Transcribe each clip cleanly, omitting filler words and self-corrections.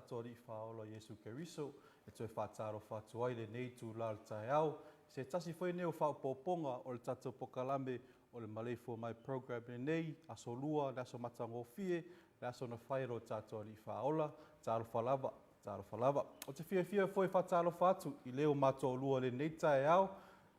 tatou Alii Faaola Iesu Keriso e toe faatalofa atu ai i lenei itula o le taeao, se tasi foi lenei o faaopoopoga o le tatou pokalame o le Maleifua Mai Program lenei, Aso Lua, le aso matagofie, le aso na fai e lo tatou Alii Faaola. Talofa lava, talofa lava. Ou te fiafia foi e faatalofa atu i le o matou i lenei taeao,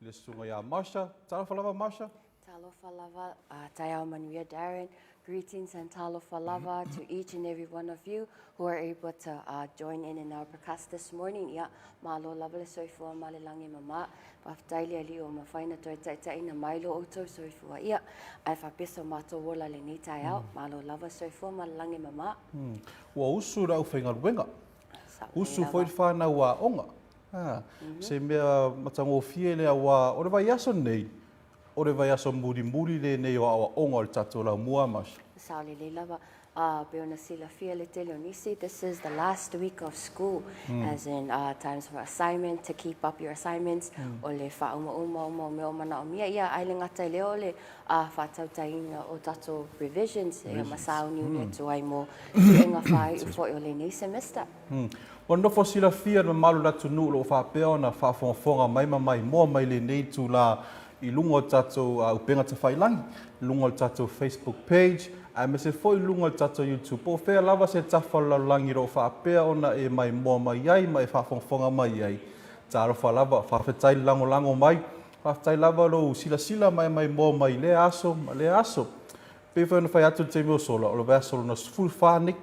i le susuga ia Marsha. Talofa lava, Marsha. Talofa lava, taeao manuia, Darren. Greetings and talofa lava to each and every one of you who are able to join in our broadcast this morning. Ia, malo lava le soifua ma le lagi e mama. Faafetai le Alii ua mafai ona toe taitaiina mai lo outou soifua. Ia, ae faapea so matou ola lenei taeao. Malo lava soifua ma le lagi e mama. Ua usu le aufaigaluega. Usu foi le fanau aoga. Se mea matagofie lea aua o le vaiaso lenei, o le vaiaso mulimuli lenei o aoaoga o le tatou laumua, Marsha. Sao lelei lava. Pei ona silafia le tele o nisi, this is the last week of school, as in times for assignment, to keep up your assignments, o le faaumauma uma o mea o manaomia. Ia, ae le gata i lea o le faatautaina o tatou revisions, ia, ma sauniuni atu ai mo suega faaiu foi o lenei semester. Ua nofo silafia le mamalu o le atunuu o lo o faapea ona faafogafoga mai ma maimoa mai lenei itula i luga o le tatou upega tafailagi, i luga o le tatou Facebook page, aemaise foi i luga o le tatou YouTube. Po o fea lava se tafa o le lalolagi o lo o faapea ona e maimoa mai ai ma e faafogafoga mai ai. Talofa lava, faafetai le lagolago mai, faafetai lava lou silasila ma e maimoa mai i lea aso ma lea aso. Pei foi ona fai atu i le taimi ua sola, o le vaiaso lona 14 nei,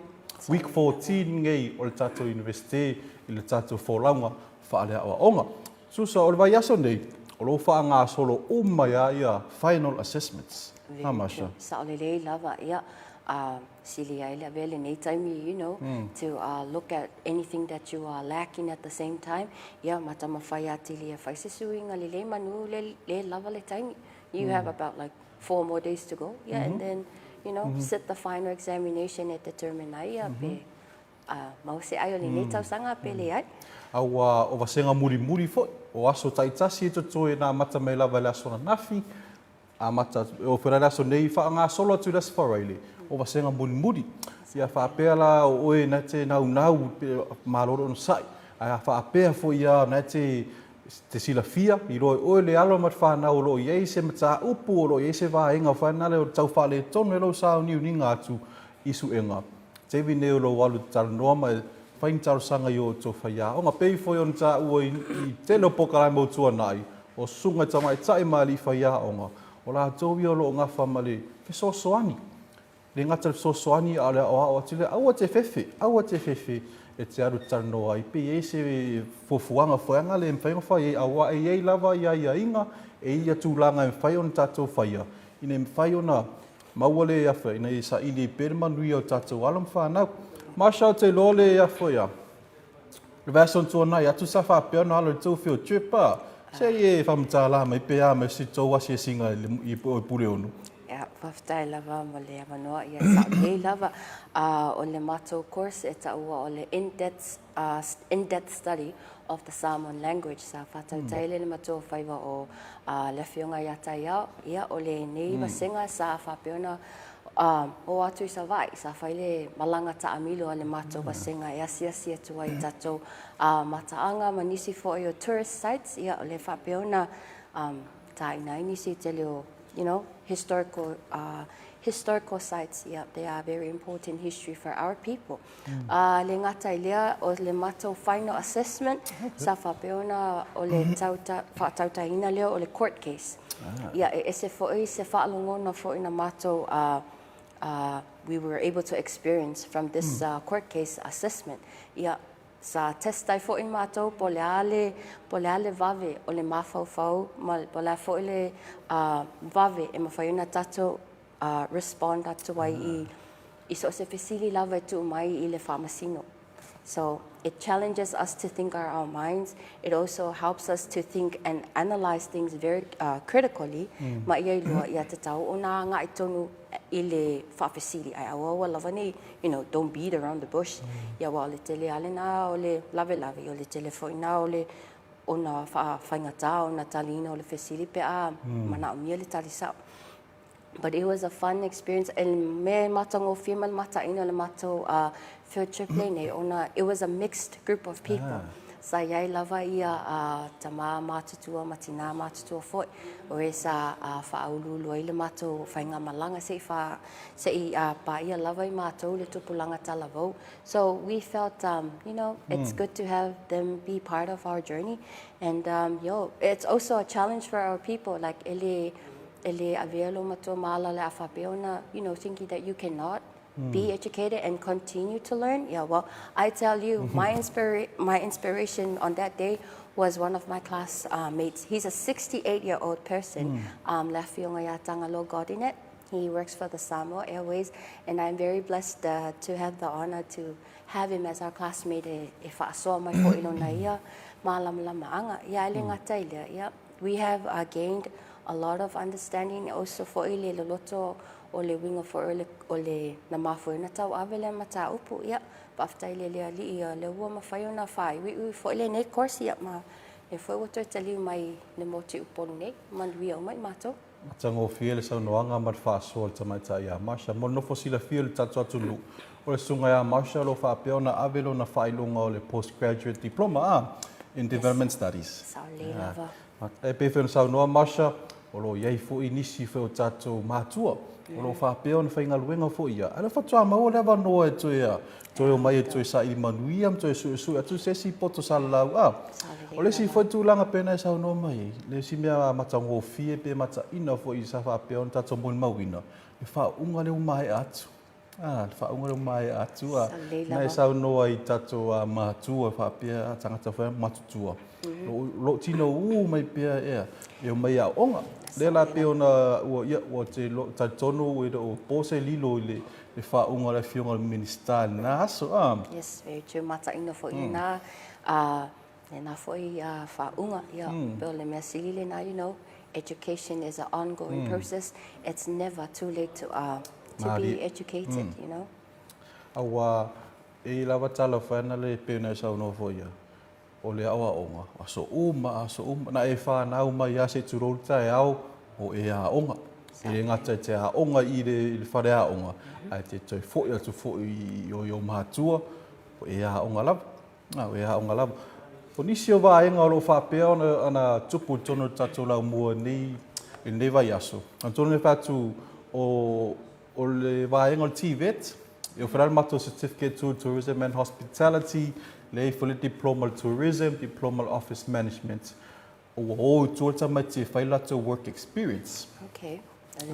week 14 nei o le tatou Iunivesite i le tatou folauga faaleaoaoga. Susa, o le vaiaso nei, o lo o faagasolo uma ai lava ia final assessments. Ha, Marsha? Sao lelei lava, ia, sili ai le avea lenei taimi, to look at anything that you are lacking at the same time, ia, ma taumafai atili e fai se suiga lelei manu le, le lava le taimi. You have about like 4 more days to go, yeah, and then, sit the final examination e determine ai, ia, pe maua se ai o lenei tausaga pe leai. A ua o vasega mulimuli foi, o aso taitasi e totoe na amata mai lava i le aso ananafi, amata, o foi la le aso nei, faagasolo atu i le Aso Faraile, o vasega mulimuli. Ia faapea la o oe na te naunau, malo le onosai, ae a faapea foi ia na te te silafia, iloa e oe le alo ma le fanau o lo o i ai se mataupu, o lo o i ai se vaega fainale o le tau faaletonu e lou sauniuniga atu i suega. Taimi nei o lou alu e te talanoa ma e fai ni talosaga i o outou faiaoga. Pei foi ona taua i tele o polokalame o tuanai, o susuga i tamaitai ma alii faiaoga, o latou ia o lo o gafa ma le fesoasoani. Le gata i le fesoasoani a o le aoao atu lea, aua te fefe, aua te fefe e te alu e te talanoa ai, pe i ai se fuafuaga foi ana lea e mafai ona fai ai, aua e i ai lava ia aiaiga, e i ai tulaga e mafai ona tatou faia, ina ia mafai ona maua le afa, ina ia saili ai pea le manuia o tatou alo ma fanau. Marsha, ou te iloa le afa ia, le vaiaso na tuanai atu sa faapea ona alo i le tou field trip a, se i e faamatala mai pe a mai si tou asiasiga i Puleono. Ia, faafetai lava mo le avanoa. Ia, sao lelei lava. O le matou course e taua o le in-depth, in-depth study of the Samoan language. Sa faatautai le matou faiva o le afioga ia Taiao. Ia, o lenei vasega sa faapea ona o atu i Savaii. Sa fai le malaga taamilo a le matou vasega e asiasi atu ai i tatou mataaga ma nisi foi o tourist sites. Ia, o lea faapea ona taina ai nisi tele o historical historical sites, yeah, they are very important history for our people. Le gata i lea, o le matou final assessment, sa faapea ona o le faatautaina lea o le court case. Ia, e ese foi se faalogona foi na matou we were able to experience from this court case assessment. Ia, sa test ai foi matou po o le a le, po o le a le vave o le mafaufau ma po o le a foi le vave e mafai ona tatou respond atu ai i so o se fesili lava e tuu mai i le faamasino. So it challenges us to think our minds. It also helps us to think and analyze things very critically ma ia iloa ia tatau ona agai tonu i le faafesili ae aua aua lava nei, don't beat around the bush. Ia aua o le tele lava lena o le lavelave, o le tele foi lena o le ona faafaigata ona taliina o le fesili pe a manaomia le tali sao. But it was a fun experience e mea e matagofie ma le mataina o le matou field trip lenei ona it was a mixed group of people. Sa iai lava ia tama matutua ma tina matutua foi o e sa faauluulu ai le matou faigamalaga se i fa se i paia lava i matou le tupulaga talavou. So we felt you know it's good to have them be part of our journey and yo it's also a challenge for our people like e le E le avea lou matua ma ala le a faapea ona, you know, thinking that you cannot be educated and continue to learn. Yeah, well, I tell you, my, inspira my inspiration on that day was one of my class mates. He's a 68-year-old person, le afioga ia Tagaloa Godinet. He works for the Samoa Airways, and I'm very blessed to have the honor to have him as our classmate e, e faasoa mai foi lona ia mālamalamaanga. Ia, e le gata i lea, ia, We have gained a lot of understanding also foi le loloto o le uiga foi o le, o le na mafua ai ona tauave lea mataupu. Ia, faafetai i le Alii o lea ua mafai ona faaiuiu foi lenei course, ia ma lea foi ua toe taliu mai le motu i Upolu nei. Manuia uma i matou. Matagofie le saunoaga ma le faasoa a le tamaitai ia Marsha. Mo le nofo silafia i le tatou atunuu, o le susuga ia Marsha o lo o faapea ona ave lona faailoga o le Postgraduate Diploma a in Development Studies. Sao lelei lava. E pei foi ona saunoa Marsha, o lo o i ai foi nisi foi o tatou matua o lo o faapea ona faigaluega foi ia, a o lea faatoa maua le avanoa e toe toe omai e toe saili manuia ma toe suesue atu se isi poto salalau. A o le isi foi tulaga pei ona e saunoa mai ai, le isi mea matagofie pe mataina foi sa faapea ona tatou molimauina, le faauuga lea ua maea atu. A, le faauuga lea ua maea atu, a, na e saunoa i tatou matua faapea tagata foi matutua, lou tino ū mai pea ea, e omai e aooga. Lea la pei ona ua, ia, ua te talitonu e le o po se lilo i le faauuga o le Afioga i le Minisita i lena aso, a. Yes, very true. Mataina foi lena, lena foi faauuga. Ia, pei o le mea sili lena, you know, education is an ongoing process. It's never too late to, to be educated, you know. Aua, e i lava tala whai ana le pei ona e saunoa foi ia, o le aoaoga, aso uma, aso uma, na e whanau mai a se tulou le taeao, o e aoga. E le gata i te aoga i le, i le whare aoga, ae te toe foi atu foi i o i o matua, o e aoga lava. A, o e aoga lava. O nisi o vaega o lo o faapea ona, ona tupu i totonu o le tatou laumua i lenei, i lenei vaiaso, atonu e fai atu o, o le vaega o le TVET, e offer ai le matou Certificate 2 Tourism and Hospitality, lea e ifo le Diploma o le Tourism, Diploma o le Office Management. Ua o i tua le tamaiti e fai latou work experience. Okay.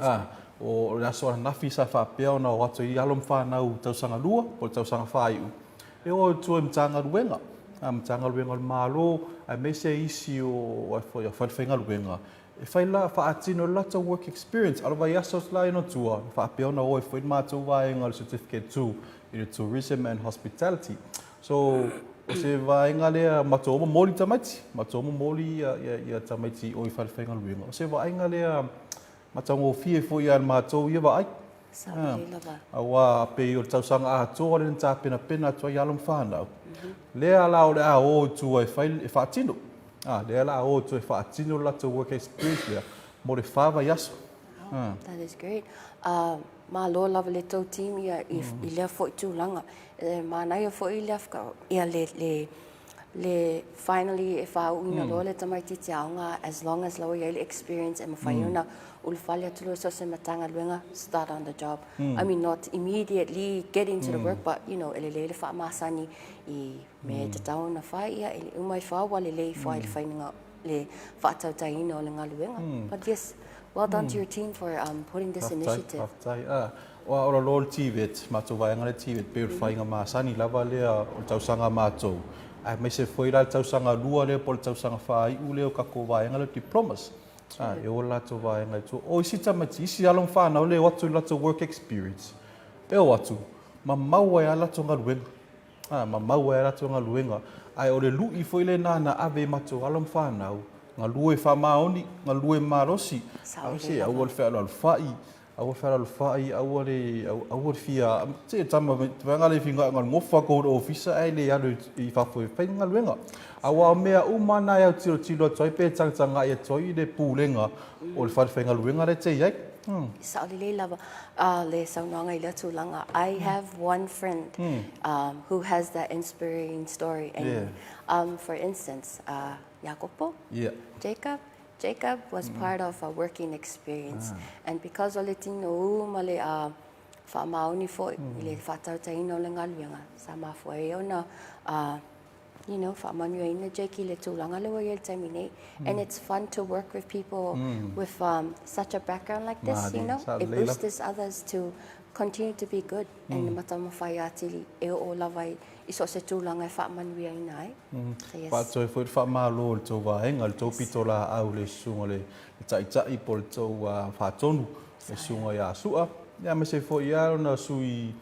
Ah, o le aso ananafi sa faapea ona o atu ai alo ma fanau tausaga lua po o le tausaga faaiu e o i tua i Matagaluega, a Matagaluega o le Malo aemaise isi o ai foi o falefaigaluega e fai la faatino le latou work experience. A o le vaiaso atu la ina tua, na faapea ona o ai foi le matou vaega o le Certificate 2 i le Tourism and Hospitality. So, o se vaega lea matou o momoli tamaiti, matou o momoli ia, ia, ia tamaiti o i falefaigaluega. O se vaaiga lea matagofie foi ia matou ia vaai. Sao lelei lava. Aua pei o le tausaga atoa lea na tapenapena atu ai alo ma fanau. Lea la o le a o i tua e fai, e faatino. A, lea la a o i tua e faatino le latou work experience lea mo le fa vaiaso. Wow, that is great. Malo lava le tou team ia i, i lea foi tulaga. E manaia foi lea ia le, le, le finally e faauuina loa le tamaitiiti aoga as long as la ua i ai le experience e mafai ona ulufale atu loa i so o se Matagaluega, start on the job. I mean not immediately get into the work but you know e lelei le faamasani i mea e tatau ona fai, ia e uma ifo lava ua lelei ifo ai le faiga le faatautaiina o le galuega. But yes, well done to your team for putting this initiative. Faafetai, faafetai. Aua o lalo o le TVET, matou vaega le TVET, pei o le faiga masani lava lea o le tausaga a matou, aemaise foi la le tausaga lua lea po o le tausaga faaiu lea o tatou vaega lea o diplomas. E o le latou vaega i tua. O isi tamaiti, isi alo ma fanau lea e o atu i le latou work experience, e o atu, ma mau ai lava le latou galuega. A, ma mau ai a latou galuega. Ae o le luʻi foi lena na ave i matou alo ma fanau, galue faamaoni, galue malosi, Sao lelei lava. Aua le fealoalofaʻi, aua le fealoalofaʻi, aua le, aua le fia, se tama, vaega le fingaʻi le gofa kou i le ofisa ae le alu i fafo e fai ni galuega. Aua o mea uma na e autilotilo atu ai pe tagatagai atu ai i le pulega o le falefaigaluega lea e te i ai. Sao lelei lava le saunoaga i lea tulaga. I have one friend who has that inspiring story and for instance, Iakopo, Jacob, Jacob was part of a working experience and because o le tino ū ma le faamaoni foi i le faatautaina o le galuega, sa mafua ai ona you know, faamanuiaina Jake i le tulaga lea ua i ai i le taimi nei. And it's fun to work with people with such a background like this, you know. It boosts others to continue to be good and matamafai atili e oo lava i so o se tulaga e faamanuiaina ai. So, yes. Faatoe foi le faamalo i le tou vaega, le tou pitolaau i le susuga i le Taitai po o le tou Faatonu, le susuga ia Su'a, aemaise foi lava lona sui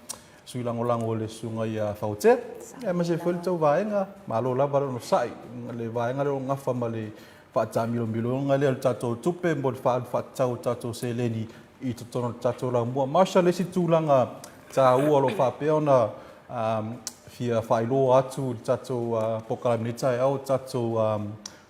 Sui lagolago i le Susuga ia Fautea, aemaise foi le tou vaega, malo lava le onosai, le vaega lea o gafa ma le faataamilomiloga lea o le tatou tupe mo le faaalu faatatau o tatou seleni i totonu o le tatou laumua. Marcia, le isi tulaga taua o lo o faapea ona fia faailoa atu i le tatou polokalame i lenei taeao, o tatou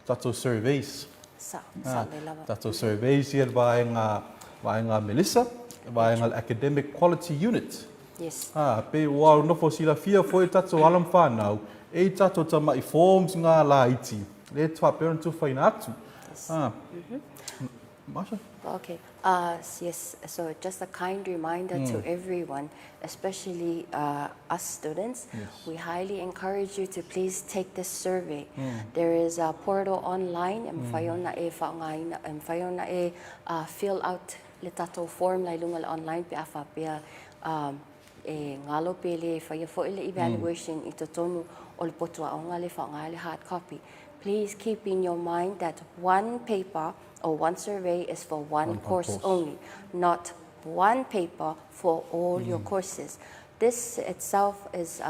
tatou surveys. Sao, sao lelei lava. Tatou surveys ia le vaega, vaega a Melissa, le vaega le Academic Quality Unit. Yes. Ha, pei ua nofo silafia foi e tatou alo ma fanau, e i tatou tamai forms ngā laiti, le faapea ona tufaina atu. Yes. Ha. Marsha? Okay. Yes, so just a kind reminder to everyone, especially us students, we highly encourage you to please take this survey. There is a portal online e mafai ona e faaaogaina, e mafai ona e fill out le tatou form la i luga o le online pe a faapea e galo pe le faia foi le evaluation i totonu o le potu aoga le faaaoga ai le hard copy. Please keep in your mind that one paper or one survey is for one course only, not one paper for all your courses. This itself is,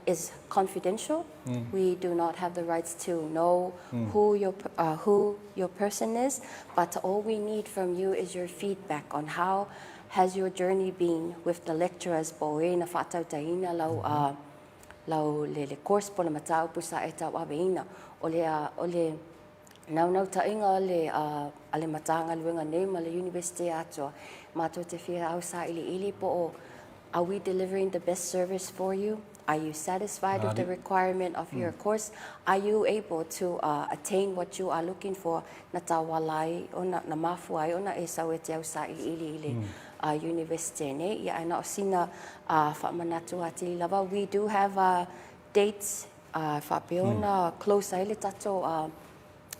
is confidential. We do not have the rights to know who, your, who your person is, but all we need from you is your feedback on how has your journey been with the lecturers po o e na faatautaina lau, lau le, le course po le mataupu sa e tauaveina. O le, o le naunautaiga a le, a le Matagaluega nei ma le Iunivesite atoa, matou te fia au sailiili po o are we delivering the best service for you? Are you satisfied with the requirement of your course? Are you able to attain what you are looking for? Na tauala ai ona, na mafua ai ona e sau e te au sailiili i le Iunivesite nei. Ia, ae na o sina faamanatu atili lava. We do have dates A faapea ona close ai le tatou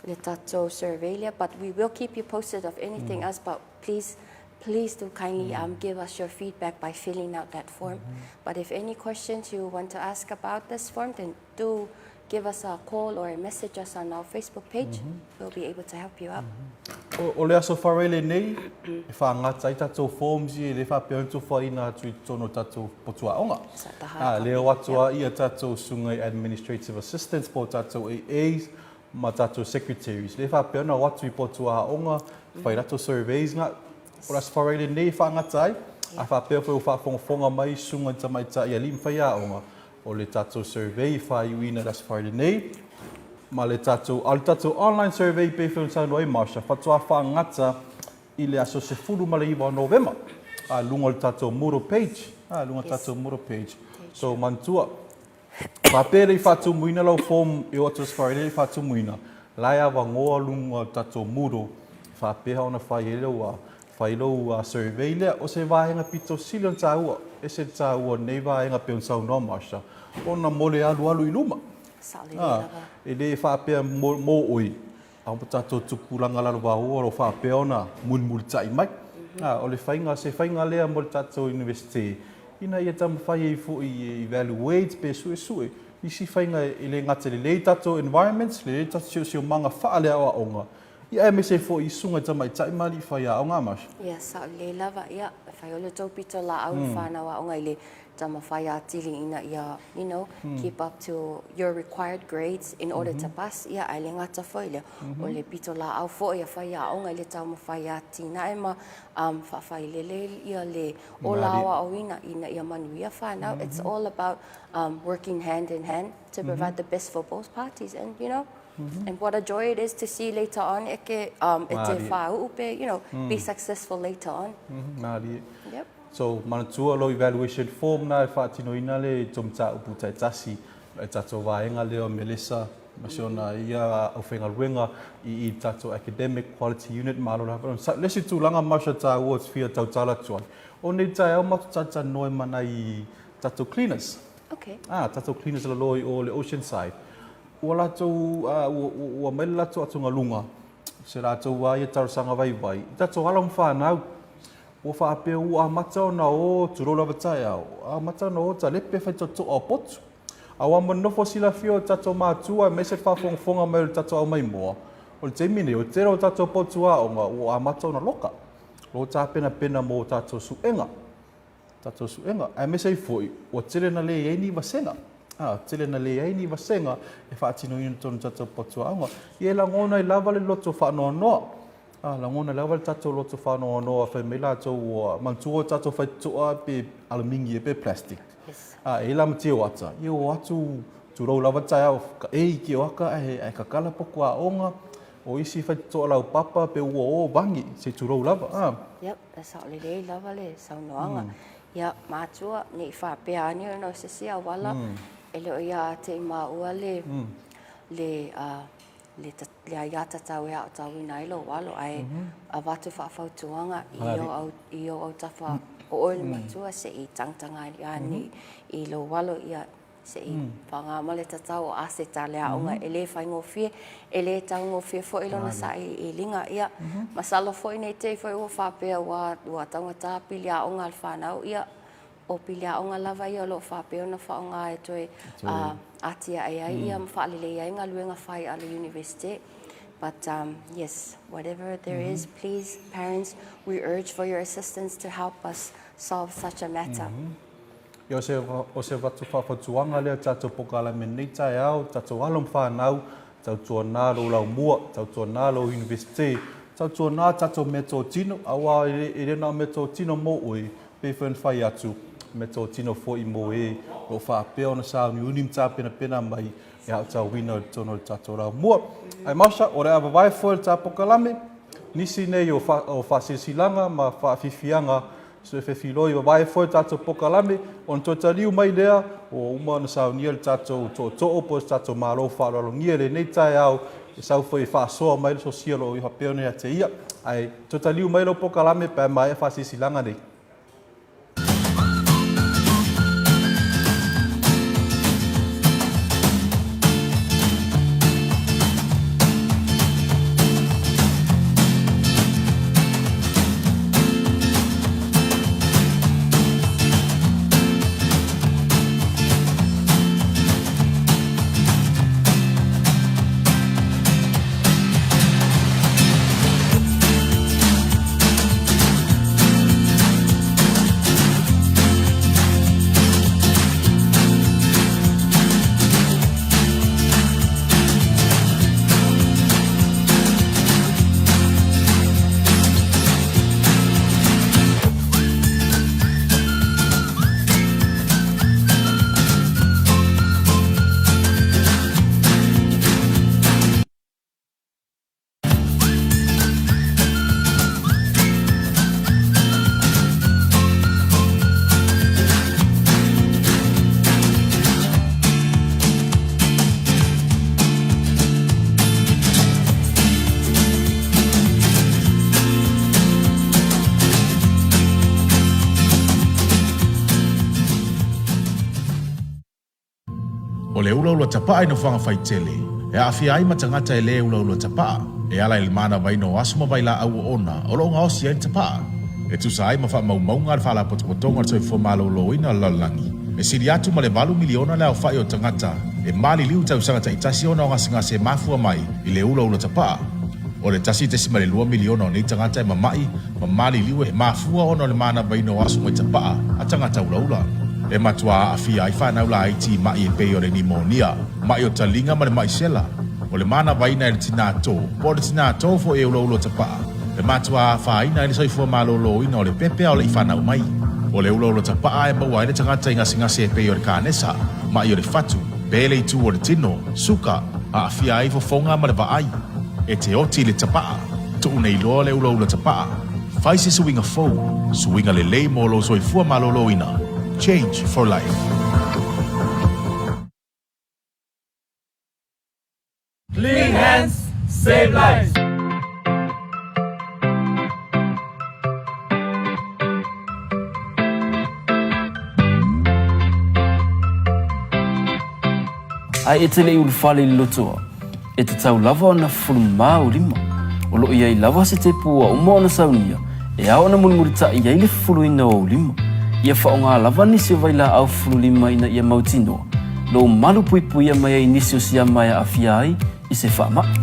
le tatou survey lea, but we will keep you posted of anything else, but please, please do kindly give us your feedback by filling out that form. But if any questions you want to ask about this form, then do give us a call or message us on our Facebook page. We'll be able to help you out. O le aso Faraile nei, e whaangata ai tatou forms ia e le faapea ona tufaina atu i totonu o tatou potu aoga. A, leo atu a ia tatou susuga i administrative assistants po o tatou AAs ma tatou secretaries. Le faapea ona o atu i potu aoga, whai ratou surveys nga. O le aso Faraile nei e whaangata ai, a faapea foi o faafogafoga mai susuga i tamaitai alii ma faiaoga, o le tatou survey e faaiuina i le Aso Faraile nei, ma le tatou, a o le tatou online survey pei foi ona saunoa ai Marsha, faatoa faagata i le aso 19 o Novema, a luga o le tatou Moodle page, a luga o le tatou Moodle page. So, manatua, faapea le i faatumuina lau form e o atu Aso Faraile le i faatumuina, la e avanoa luga o le tatou Moodle, faapea ona fai ai lau, Fai lou survey lea, o se vaega pito sili ona taua, ese le taua o lenei vaega pei ona saunoa Marsha, ona mo le alualu i luma. Sao lelei lava. E le faapea mo oe, a o tatou tupulaga lalovaoa o lo o faapea ona mulimulitai mai. O le faiga, se faiga lea mo le tatou Iunivesite, ina ia taumafai ai foi e evaluate pe suesue isi faiga e le gata lelei tatou environment, lelei tatou siosiomaga faaleaoaoga, Ia aemaise foi i susuga i tamaitai ma alii faiaoga, Marsha. Ia, sao lelei lava. Ia, e fai o le tou pito laau i whanau aoga i le taumafai atili ina ia, you know, keep up to your required grades in order to pass. Ia, ae le gata foi lea, o le pito laau foi a faiaoga i le taumafai atinae ma faafailele ia le ola aoaoina ina ia manuia whanau. It's all about working hand in hand to provide the best for both parties and, you know, And what a joy it is to see later on e ke, um, e te whāuu pe, you know, be successful later on. Mārie. Yep. So, manatua lo evaluation form na e whaatinoina le i tō mataupu taitasi e tātou vaenga lea o Melissa ma si ona ia aufaigaluega i i tātou Academic Quality Unit malo lava. Sa, le isi tulaga Marsha tāua o te fia tautala atu ai, o nei taeao matou talatalanoa ai ma nai tātou cleaners. Okay. Ah, tātou cleaners lalo i o le Oceanside. Ua latou, ua, ua mai le latou atugaluga, se latou a ia talosaga vaivai, i tatou alo ma fanau. Ua faapea ua amata ona o, tulou lava taeao, amata ona o talepe faitotoa o potu. A ua nofo silafia o tatou matua aemaise le faafogafoga mai o le tatou aumaimoa, o le taimi nei, o le tele o tatou potu aoga ua amata ona loka, o lo o tapenapena mo tatou suega. Tatou suega, aemaise ai foi, ua tele na leai ni vasega. A, tele na leai ni vasega e faatinoina tonu tatou potu aoga. Ia e lagona ai lava le loto faanoanoa. A, lagona ai lava le tatou loto faanoanoa fai mai latou ua manatua o tatou faitotoa pe alumini pe plastic. Yes. A, e la ma te o ata, ia o atu tulou lava taeao ka ei ki o aka ae kakala poku aoga, o isi faitotoa laupapa pe ua o vangi, se tulou lava. A. Yep. E sao lelei lava le saunoaga. Ia, matua, ne i faapea ane ona o se isi auala, e le o ia te i maua le, le, le, le aiatatau e aotauina ai lou alo, ae avatu faafautuaga i o au, i o autafa o oe le matua se i tagataga ane i lou alo, ia, Se i pagā ma le tatau o aseta le aoga e le faigofie, e le taugofie foi lona sailiiliga. Ia, masalo foi ne i te i foi ua faapea ua, ua taugata pili aoga a le fanau, ia, o pili aoga lava ia o lo o faapea ona faaaoga e toe atiae ai ia ma faalelei ai galuega fai a le Universite. But yes, whatever there is, please parents, we urge for your assistance to help us solve such a matter. Ia, o se avatu faafautuaga lea tatou pokalame nei taeao, tatou alo ma fanau, tautuana lou laumua, tautuana lou Universite, tautuana tatou meatotino, aua e le na o meatotino mo oe, pei foi ona fai atu, meatotino foi mo e o lo o faapea ona sauniuni ma tapenapena mai e aotauina i totonu o le tatou laumua. Ae Marsha, o le a vavae foi le ta pokalame, nisi nei o faasilasilaga ma faafiafiaga So e fefiloi vavae foi le tatou pokalame, ona toe taliu mai lea, ua uma ona saunia le tatou tootoo po o se tatou Malo faaaloalogia i lenei taeao, e sau foi e faasoa mai le sosia o lo o faapea ona ia te ia. Ae toe taliu mai lau pokalame pe a maea faasilasilaga nei. O le ulaula tapaa i nofoaga faitele, e aafia ai ma tagata e lē ulaula tapaa, e ala i le manavaina o aso ma vailaau oona o lo o gaosi ai le tapaa. E tusa ai ma faamaumauga a le Faalapotopotoga o le Soifua Maloloina o le Lalolagi, e sili atu ma le 8 miliona le aofai o tagata e maliliu i tausaga taitasi ona o gasegase e mafua mai i le ulaula tapaa. O le 1.2 miliona o nei tagata e mama'i ma maliliu e mafua ona o le manavaina o aso mai tapaa a tagata ulaula. E matuā aafia ai fanau laiti i ma'i e pei o le nimonia, ma'i o taliga ma le ma'i sela. O le manavaina e le tinā tō, po o le tinā tō foi e ulaula tapaa, e matuā afaina ai le soifua malōlōina o le pepe a o leʻi fanau mai. O le ulaula tapaa e maua ai le tagata i gasegase e pei o le kanesa, maʻi o le fatu, pē le itū o le tino, suka, Aafia ai fofoga ma le vaai. E te oti i le tapaa, tuu nei loa le ulaula tapaa. Fai se suiga fou, suiga lelei mo lou soifua maloloina. Change for life. Clean hands, save lives. Ae e te le i ulufale i le lotoa, e tatau lava ona fufulu mā ou lima. O lo o i ai lava se tepu ua uma ona saunia e ao ona mulimulitaʻi ai le fufuluina o ou lima. Ia faaaoga lava nisi o vailaau fufulu lima ina ia mautinoa lou malu puipuia mai ai nisi o siama e aafia ai i se faamaʻi.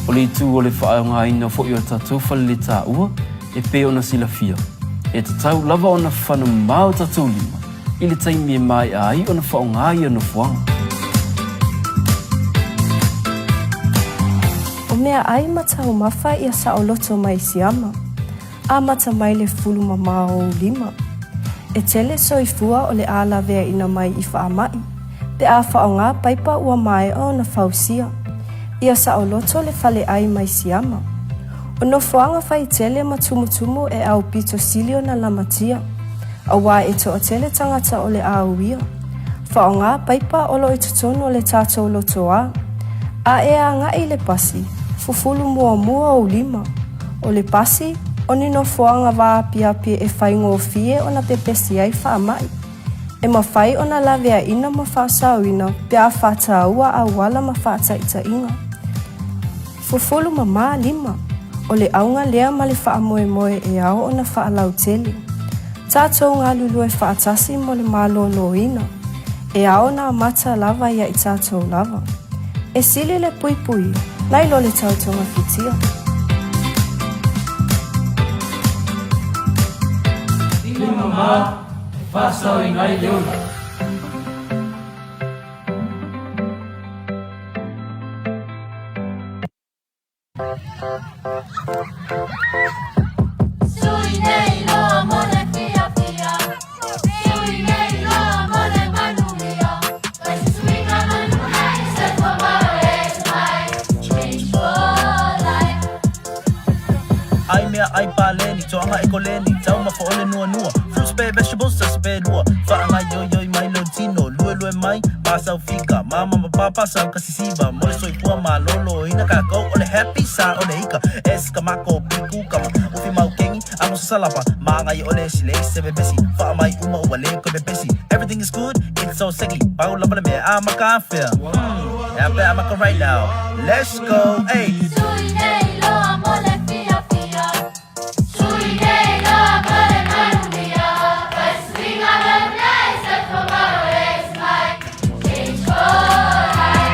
O le itu o le faaaogaina foi o tatou faleletaua e pei ona silafia, e tatau lava ona fano mamao o tatou lima i le taimi e maea ai ona faaaoga ia nofoaga. O meaʻai ma taumafa ia saoloto mai siama. Amata mai le fulu mamao o ou lima. E tele soifua o le a laveaina mai i faamaʻi, pe a faaaoga paipa ua maea ona fausia. Ia saoloto le faleʻai mai siama. O nofoaga faitele ma tumutumu e aupito sili ona lamatia, auā e toatele tagata o le a uia. Faaaoga paipa o lo o i totonu o le tatou lotoa. A e agai i le pasi, fufulu muamua ou lima. O le pasi, o ni nofoaga vaapiapi e faigofie ona pepesi ai faamaʻi. E mafai ona laveaina ma faasaoina pe a faataua auala ma faataitaiga. Fufulu mamā lima, o le auga lea ma le faamoemoe e ao ona faalautele. Tatou galulue faatasi mo le maloloina. E ao ona amata lava ia i tatou lava. E sili le puipuia, nai lo le tau togafitia. Lima mamā e faasaoina ai le ola. Ai mea ai paleni, toaga e koleni, taumafa o le nuanua, fruits pe vegetables tasi pe lua, faagaioioi mai lou tino, luelue mai, pasau fika, mama ma papa sau ka sisiva, mo le soifua maloloina kakou o le happy sa o le ika, es ka mako piku kama, ufi mau kengi, ago sasalapa, magai o le sile se bebesi, faa mai uma ua le koe bebesi, everything is good, it's so sexy, pau lava le mea a maka afea, hmm, ea pe a maka right now, let's go, ay. Sui nei loa mo le fiafia. Sui nei loa mo le manuia. Fai suiga lelei se tomorrow is mine. Change for life.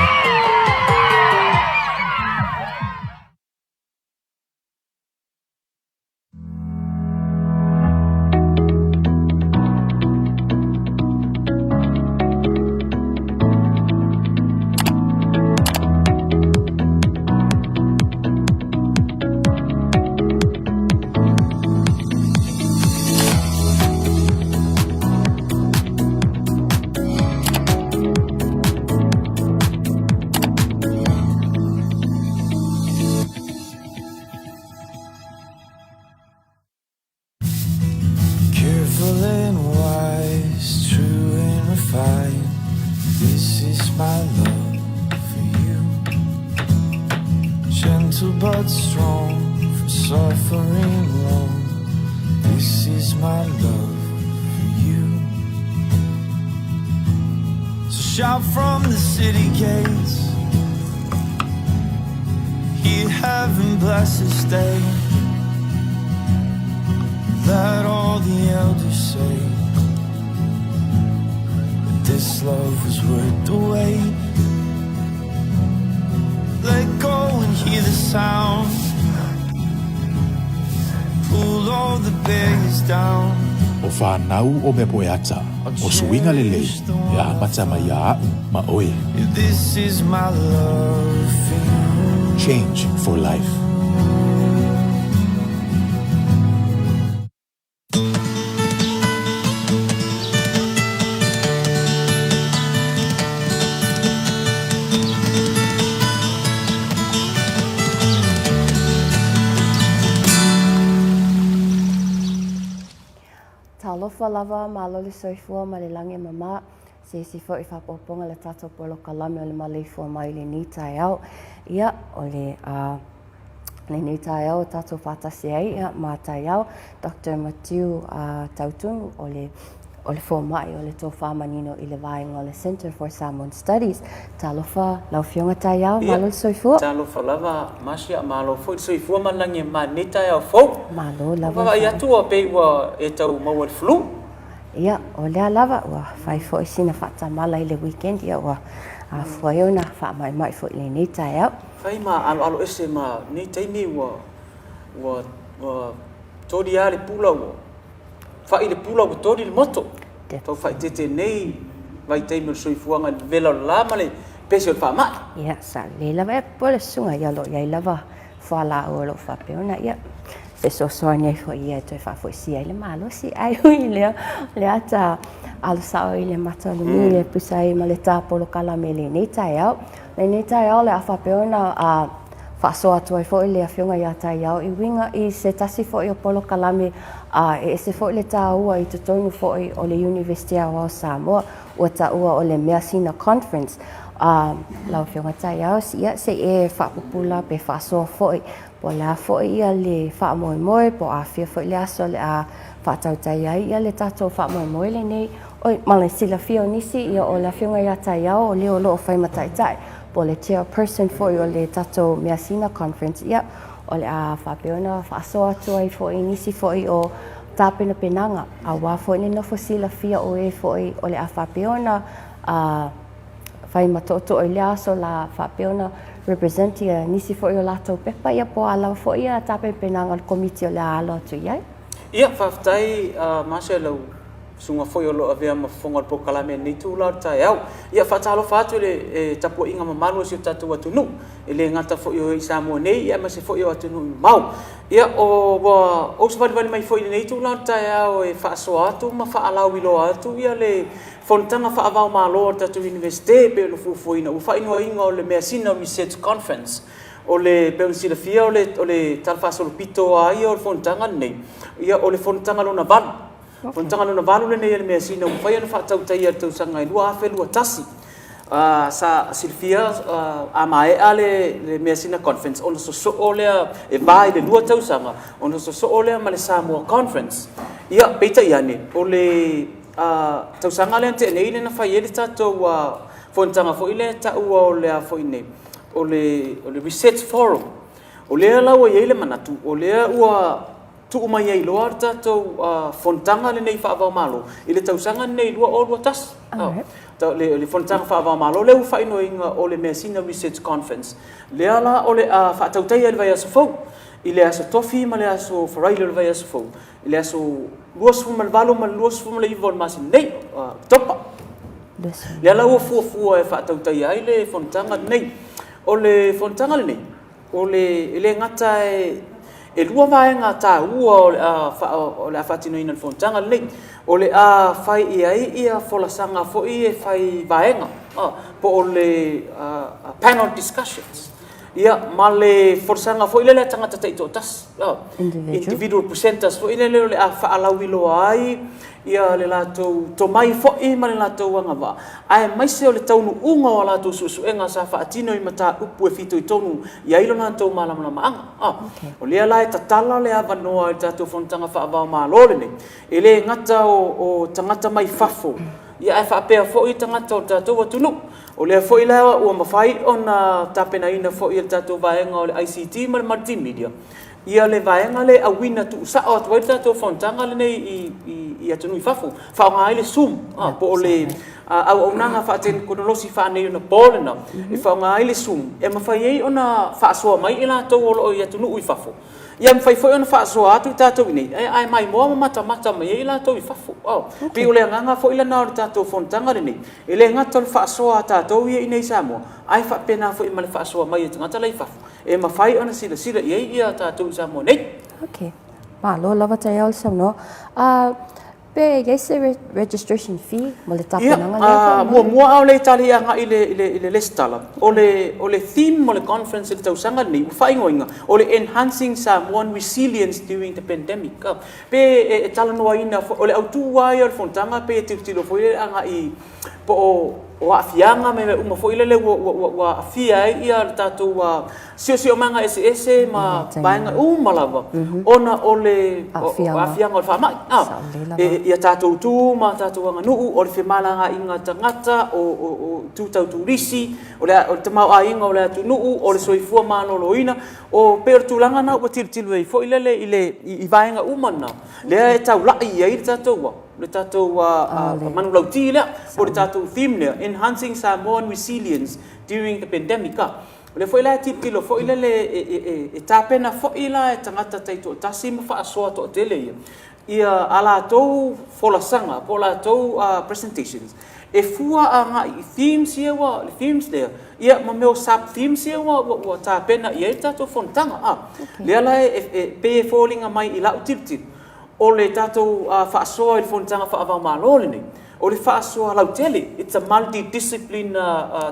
Careful and wise, true and refined. This is my love for you. Gentle but strong, from suffering long. This is my love for you. So shout from the city gates. Hear heaven bless this day. Let all the elders say that this love was worth the wait. Let go and hear the sound. Pull all the barriers down. O fanau o mea poeata, o suiga lelei, e amata mai ia a'u ma oe. This is my love for you. Change for life. Talofa lava, malo le soifua ma le lagi e mama. Se isi foi faaopoopoga i le tatou polokalame o le maleifua mai i lenei taeao. Ia, o le a lenei taeao o tatou faatasi ai ia, ma taeao Dr. Matiu Tautunu o le o le fomai o le tofa manino i le vaega o le Centre for Samoan Studies. Talofa lau Afioga Taiao, malo le soifua. Talofa lava Marcia, malo foi le soifua ma le lagi e mama i lenei taeao fou. Malo lava. Ua vaavaai atu ua pei ua e tau maua i le flu. Ia, o lea lava ua fai foi sina faatamala i le weekend, ia ua afua ai ona faamaimai foi i lenei taeao. Fai ma aloalo ese ma lenei taimi ua ua ua toli lava le pula ua Fa'i le pula ua toli le moto. Tau faaeteete nei vaitaimi o le soifuaga i le vevela o le la ma le pese o le faamai. Ia, sa lelei lava e po le susuga ia o lo o i ai lava fualaau o lo o faapea ona ia fesoasoani ai foi ia e toe faafoisia ai le malosi. Ae ui i lea, o le a ta alo sao i le mata o le niu e pusa ai ma le ta polokalame i lenei taeao. Lenei taeao o le a faapea ona a faasoa atu ai foi le Afioga ia Taiao i uiga i se tasi foi o polokalame a e ese foi le tāua i totonu foi o le Iunivesite Aoao o Samoa ua taua o le Measina Conference. A lau Afioga Taiao, ia se i e faapupula pe faasoa foi po o le a foi ia le faamoemoe po o afea foi le aso o le a faatautai ai ia le tatou faamoemoe lenei. Oi, ma le silafia o nisi, ia o le Afioga ia Taiao o le o lo o fai ma taitai, po o le chairperson foi o le tatou Measina Conference, ia, o le a faapea ona faasoa atu ai foi i nisi foi o tapenapenaga, aua foi le nofo silafia o e foi o le a faapea ona fai ma tootoo i lea aso la faapea ona represent ia nisi foi o latou pepa, ia po o a lava foi ia tapenapenaga a le Komiti o le a alo atu i ai. Ia, faafetai Marcia i lau susuga foi o lo o avea ma fofoga o le polokalame i lenei itula o le taeao. Ia, faatalofa atu i le tapuaiga mamalu a si o tatou atunuu, e le gata foi o i Samoa nei, aemaise foi o atunuu e mamao. Ia, ua ou savalivali mai foi i lenei itula o le taeao e faasoa atu ma faalauiloa atu le fonotaga faava-o-Malo a le tatou Iunivesite e pei ona fuafuaina, ua faaigoaina o le Measina Research Conference. O le, pei ona silafia o le, o le talafaasolopito lava ia o le fonotaga lenei, ia o le fonotaga lona valu. Okay. Fonotaga lona valu lenei a le Measina ua mafai ona faatautaia i le tausaga e 2021. Sa silafia a maea le, le Measina Conference ona sosoo lea e va i le lua tausaga ona sosoo lea ma le Samoa Conference. Ia, peitai ane, o le tausaga lea na tea nei lea na fai ai le tatou fonotaga foi lea e taua o le a foi nei, o le, o le Research Forum. O lea la ua i ai le manatu, o lea ua tuu mai ai loa le tatou fonotaga lenei faava-o-Malo i le tausaga lenei 2021. Alright. Le, le fonotaga faava-o-Malo lea ua faaigoaina o le Measina Research Conference. Lea la o le a faatautaia i le vaiaso fou, i le aso Tofi ma le aso Faraile o le vaiaso fou, i le aso 28 ma le 29 o le masina nei, Oketopa. Lea la ua fuafua e faatautaia ai le fonotaga lenei. O le fonotaga lenei, o le, e le gata e, e lua vaega taua o le a, o le a faatinoina i le fonotaga lenei. O le a fai i ai ia folasaga foi e fai vaega, po o le panel discussions. Ia, ma le folasaga foi lele a tagata taitoatasi, individual presenters foi lele o le a faalauiloa ai ia le latou tomai foi ma le latou agavaa, aemaise o le taunuuga o a latou suesuega sa faatino i mataupu e fitoitonu i ai lo latou malamalamaaga. A, o lea la e tatala le avanoa i le tatou Fonotaga Faava-o-Malo lenei, e le gata o tagata mai fafo, ia ae faapea foi tagata o le tatou atunuu. O lea foi la ua mafai ona tapenaina foi e le tatou vaega o le ICT ma le Multimedia ia le vaega lea e auina tuusao atu ai le tatou fonotaga lenei i atunuu i fafo, faaaoga ai le Zoom, po o le auaunaga faatekonolosi faaneionapo lena, e faaaoga ai le Zoom e mafai ai ona faasoa mai i latou o lo o i atunuu i fafo. Ia mafai foi ona faasoa atu i tatou i inei, ae maimoa ma matamata mai ai i latou i fafo. E pei o le agaga foi lena o le tatou fonotaga lenei, e le gata o le faasoa a tatou ia i inei i Samoa, ae faapena foi ma le faasoa mai a tagata la i fafo, e mafai ona silasila i ai ia tatou i Samoa nei. Ok. Malo lava Taiao le saunoa. pe i ai se registration fee mo le tapenaga lea Ia, muamua a o le tali agai i le, i le, i le lesitala, o le, o le theme mo le conference i le tausaga lenei, ua faaigoaina, o le Enhancing Samoan Resilience During the Pandemic. Pe e, e talanoaina foi, o le autu lava ia o le fonotaga, pe e tilotilo foi lele agai po o, o aafiaga ma mea uma foi lele ua, ua, ua, ua aafia ai ia le tatou siosiomaga eseese ma vaega uma lava ona o le aafiaga o le faamai. Ia tatou tu ma tatou aganuu, o le femalagaaiga tagata, o itu tau turisi, o le tamaoaiga o le atunuu, o le soifua maloloina, o pei o le tulaga lena ua tilotilo ai foi lele i le i vaega uma na, lea e taulai i ai le tatou le tatou manulauti lea, po o le tatou theme lea, Enhancing Samoan Resilience During the Pandemic. O lea foi la e tilotilo foi lele e tapena foi la e tagata taitoatasi ma faasoa toatele ia, ia a latou folasaga po o latou presentations e fua agai i themes ia ua, le themes lea, ia ma mea o sub themes ia ua tapena i ai le tatou fonotaga. A, lea la e pei e foliga mai i lau tilotilo, o le tatou faasoa i le fonotaga faava-o-Malo lenei, O le faasoa lautele, it's a multi-discipline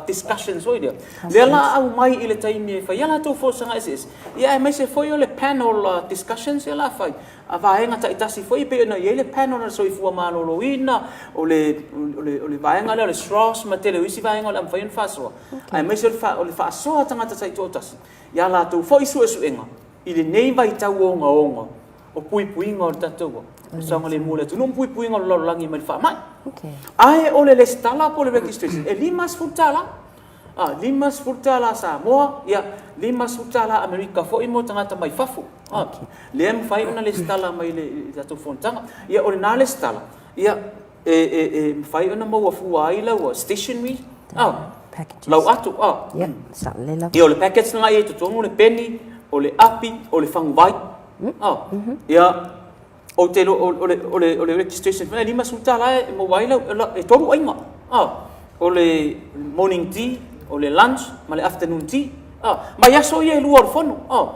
discussions foi lea. Lea la a aumai i le taimi e fai ai a latou folasaga eseese, ia aemaise foi o le panel discussions ia la fai a vaega taitasi foi e pei ona i ai le panel a le Soifua Maloloina, o le, o le, o le vaega lea o le SROS ma tele o isi vaega o le a mafai ona faasoa, aemaise o le faasoa a tagata taitoatasi i a latou foi suesuega i lenei vaitau ogaoga o puipuiga o le tatou saogalemu o le atunuu ma puipuiga o le lalolagi mai le faamai. Ae o le lesitala po o le registration e $50. A, $50 Samoa, ia, $50 Amerika foi mo tagata mai fafo. A, lea e mafai ona lesitala mai le tatou fonotaga. Ia, o lena lesitala, ia, e mafai ona maua fua ai lau stationery, a, lau ato, a. Ia, o le package lena e i ai i totonu o le peni, o le api, o le faguvai. Oh, ia, ou te iloa, o le, o le, o le registration foi, e $50 e maua ai lau, e tolu aiga. Oh, o le morning tea, o le lunch, ma le afternoon tea. Oh, mai aso ia e lua o le fono. Oh,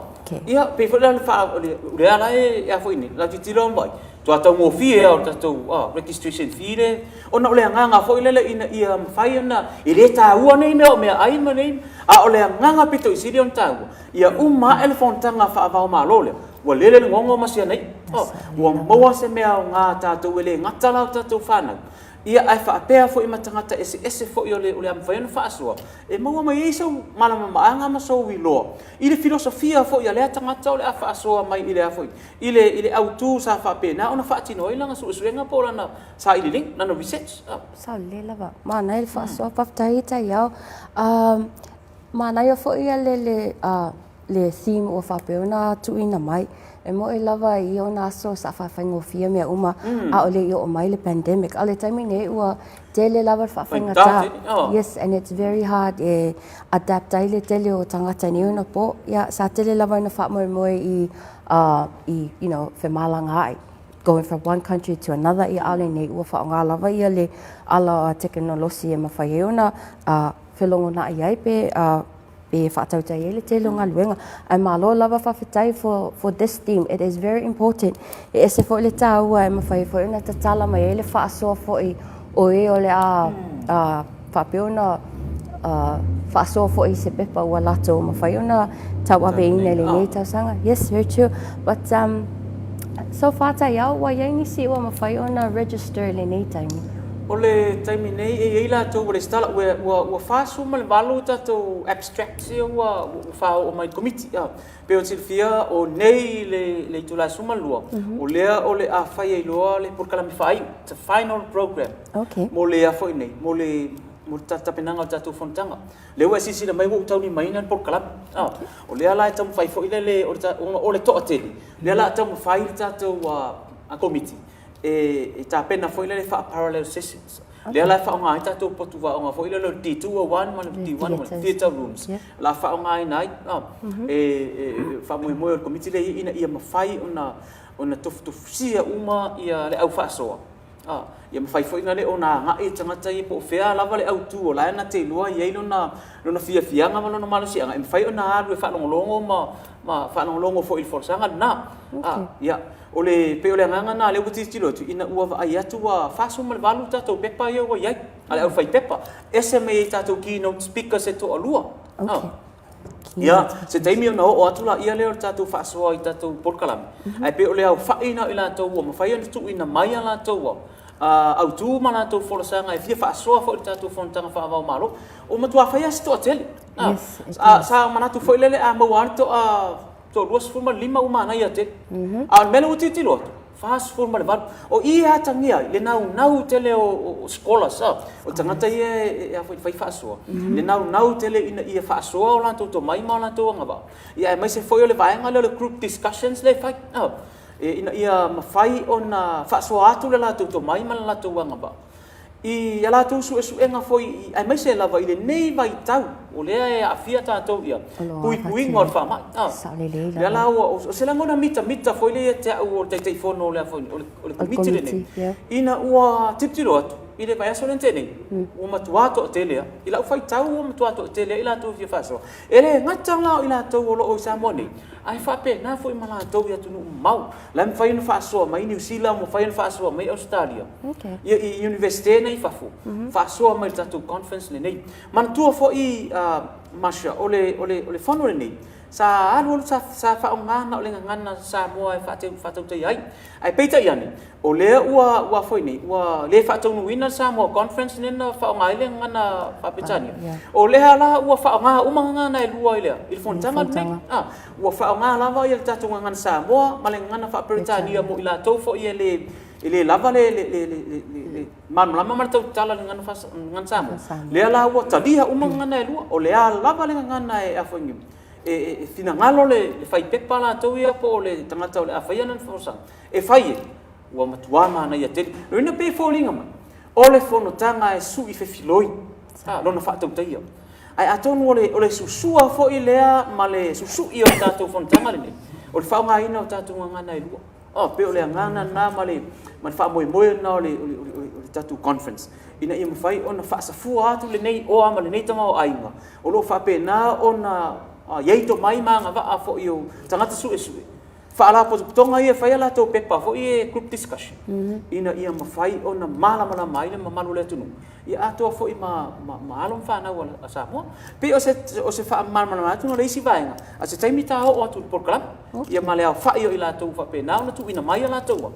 ia, pei foi la le wha, o le, o le ala e, e a foi nei, la tilotilo ma vaai, matua taugofie lava o le tatou oh, registration fee le, ona o le agaga foi lele ina ia mafai ona, e le taua nei mea o meaai ma nei, a o le agaga pito i sili ona taua, Ia uma ae le fonotaga faava-o-Malo lea, ua lele le gogo ma si ana i'a. Oh, ua maua se mea aoga tatou e le gata la o tatou fanau, ia ae faapea foi ma tagata eseese foi o le, o le a mafai ona faasoa, e maua mai ai sou malamalamaaga ma sou iloa i le filosofia foi a lea tagata o le a faasoa mai i le a foi, i le, i le autu sa faapena ona faatino ai lana suesuega po o lana sailiiliga, lana research. Oh. Sao lelei lava. Manaia le faasoa. Faafetai i taiao. Manaia foi ia le le le theme ua faapea ona tuuina mai. E moe lava i ona aso sa faafaigofie mea uma ʻaʻole i oo mai le pandemic. A o le taimi nei ua tele lava le faafaigata. Yes, and it's very hard e adapt ai le tele o tagata i nei ona po. Ia, sa tele lava ina faamoemoe i i you know, femalagaai going from one country to another, ia ʻaʻole nei ua faaaoga lava ia le ala tekonolosi e mafai ai ona felogonaʻi ai pe pe faatautai ai le tele o galuega. Ae malo lava faafetai for for this theme. It is very important. E ese foi le taua e mafai ai foi ona tatala mai ai le faasoa foi o e o le a a faapea ona faasoa foi i se pepa ua latou mafai ona tauaveina i lenei tausaga. Yes, very true. But um, so far taiao ua i ai nisi ua mafai ona register i lenei taimi. O le taimi nei e i ai latou ua resitala, ua, ua, ua 48 tatou abstracts ia ua, ua faaoo mai i le Komiti. A, pei ona silafia, o nei le, le itula e 12, o lea o le a fai ai loa le polokalame faaiu, it's a final program. Okay. Mo le a foi nei, mo le, mo le tapenaga o le tatou fonotaga. Lea ua e silasila mai ua ou taulimaina le polokalame. A, o lea la e taumafai foi lele, o le, ona o le toatele, lea la a taumafai le tatou a, Komiti e tapena foi lele faa-parallel sessions. Lea la e faaaoga ai tatou potu aoga foi lele o le D201 ma le D1 ma le theatre rooms. O le a faaaogaina ai e faamoemoe o le Komiti lea ina ia mafai ona tofutofusia uma le au faasoa. Ia mafai foi na le ona agai le tagata ia po o fea lava le autu o la e na te iloa i ai lona fiafiaga ma lona malosiaga e mafai ona alu e faalogologo ma ma faalogologo foi i le folasaga lena. Okay. Ia, o le, pei o le agaga lena lea ua tilotilo atu, ina ua vaai atu ua 48 tatou pepa ia ua i ai, a le aufaipepa, ese mai ai tatou keynote speakers e toalua. Okay. Ia, se taimi ona oo atu laia lea o le tatou faasoa i tatou polokalame, ae pei o le aofai lena o i latou ua mafai ona tuuina mai a latou autu ma latou folasaga e fia faasoa foi i le tatou fonotaga faava o Malo. Ua matua fai lava si toatele. Sa manatu foi lele a maua lava le toa 25 ua manaia tele. A o le mea lea ua tilotilo atu, 48. O i e atagia ai le naunau tele o scholars, o tagata ia e fai faasoa, le naunau tele ina ia faasoa o latou tomai ma o latou agavaa, ia aemaise foi o le vaega lea o le group discussions lea e fai, ina ia mafai ona faasoa atu le latou tomai ma le latou agavaa i a latou suesuega foi, aemaise lava i lenei vaitau o lea e aafia tatou ia puipuiga o le faamai. Lea la ua, o se lagona mitamita foi lea ia te au o le Taitaifono o le o le Komiti lenei, ina ua tilotilo atu i le vaiaso lea na tea nei, ua matua toatele lava. I lau faitau ua matua toatele lava i latou e fia faasoa. E le gata la o i latou o lo o i Samoa nei, ae faapena foi ma latou i atunuu mamao. La e mafai ona faasoa mai Niu Sila, mafai ona faasoa mai Ausetalia, ia i Iunivesite nei i fafo, faasoa mai i le tatou conference lenei. Manatua foi Marcia, o le fono lenei, sa alu alu sa faaaoga na o le gagana Samoa e faatautaia ai. Ae peitai ane, o lea ua ua foi nei, ua le faataunuuina le Samoa Conference lea na faaaoga ai le gagana Faa-Peretania. O lea la ua faaaoga uma gagana e lua i le i le fonotaga lenei. Ua faaaoga lava le tatou gagana Samoa ma le gagana Faa-Peretania mo i latou foi e le e le lava le le le le malamalama ma le tautatala i le gagana Samoa. Lea la ua talia uma gagana e lua. O le a lava le gagana e a foi nei, e finagalo le faipepa latou ia po o le tagata o le a faia lana folasaga, e fai e, ua matua manaia tele. Lona uiga pei e foliga mai, o le fonotaga e sui fefiloi lona faatautaia. Ae atonu o le, o le susua foi lea ma le susui o le tatou fonotaga lenei, o le faaaogaina o tatou gagana e lua. Oh, pei o le agaga lena ma le, ma le faamoemoe lena o le, o le, o le, o le tatou conference, ina ia mafai ona faasafua atu lenei oa ma lenei tamaoaiga, o lo o faapena ona i ai tomai ma agavaa foi o tagata suesue, faalapotopotoga ia e fai a latou pepa foi e group discussion, ina ia mafai ona malamalama ai le mamalu o le atunuu, ia atoa foi ma, ma, ma alo ma fanau a Samoa. Pei o se, o se faamalamalama atu na o le isi vaega, a se taimi ta oo atu i le polokalame, okay. Ia ma le aofai o i latou faapena ona tuuina mai a latou,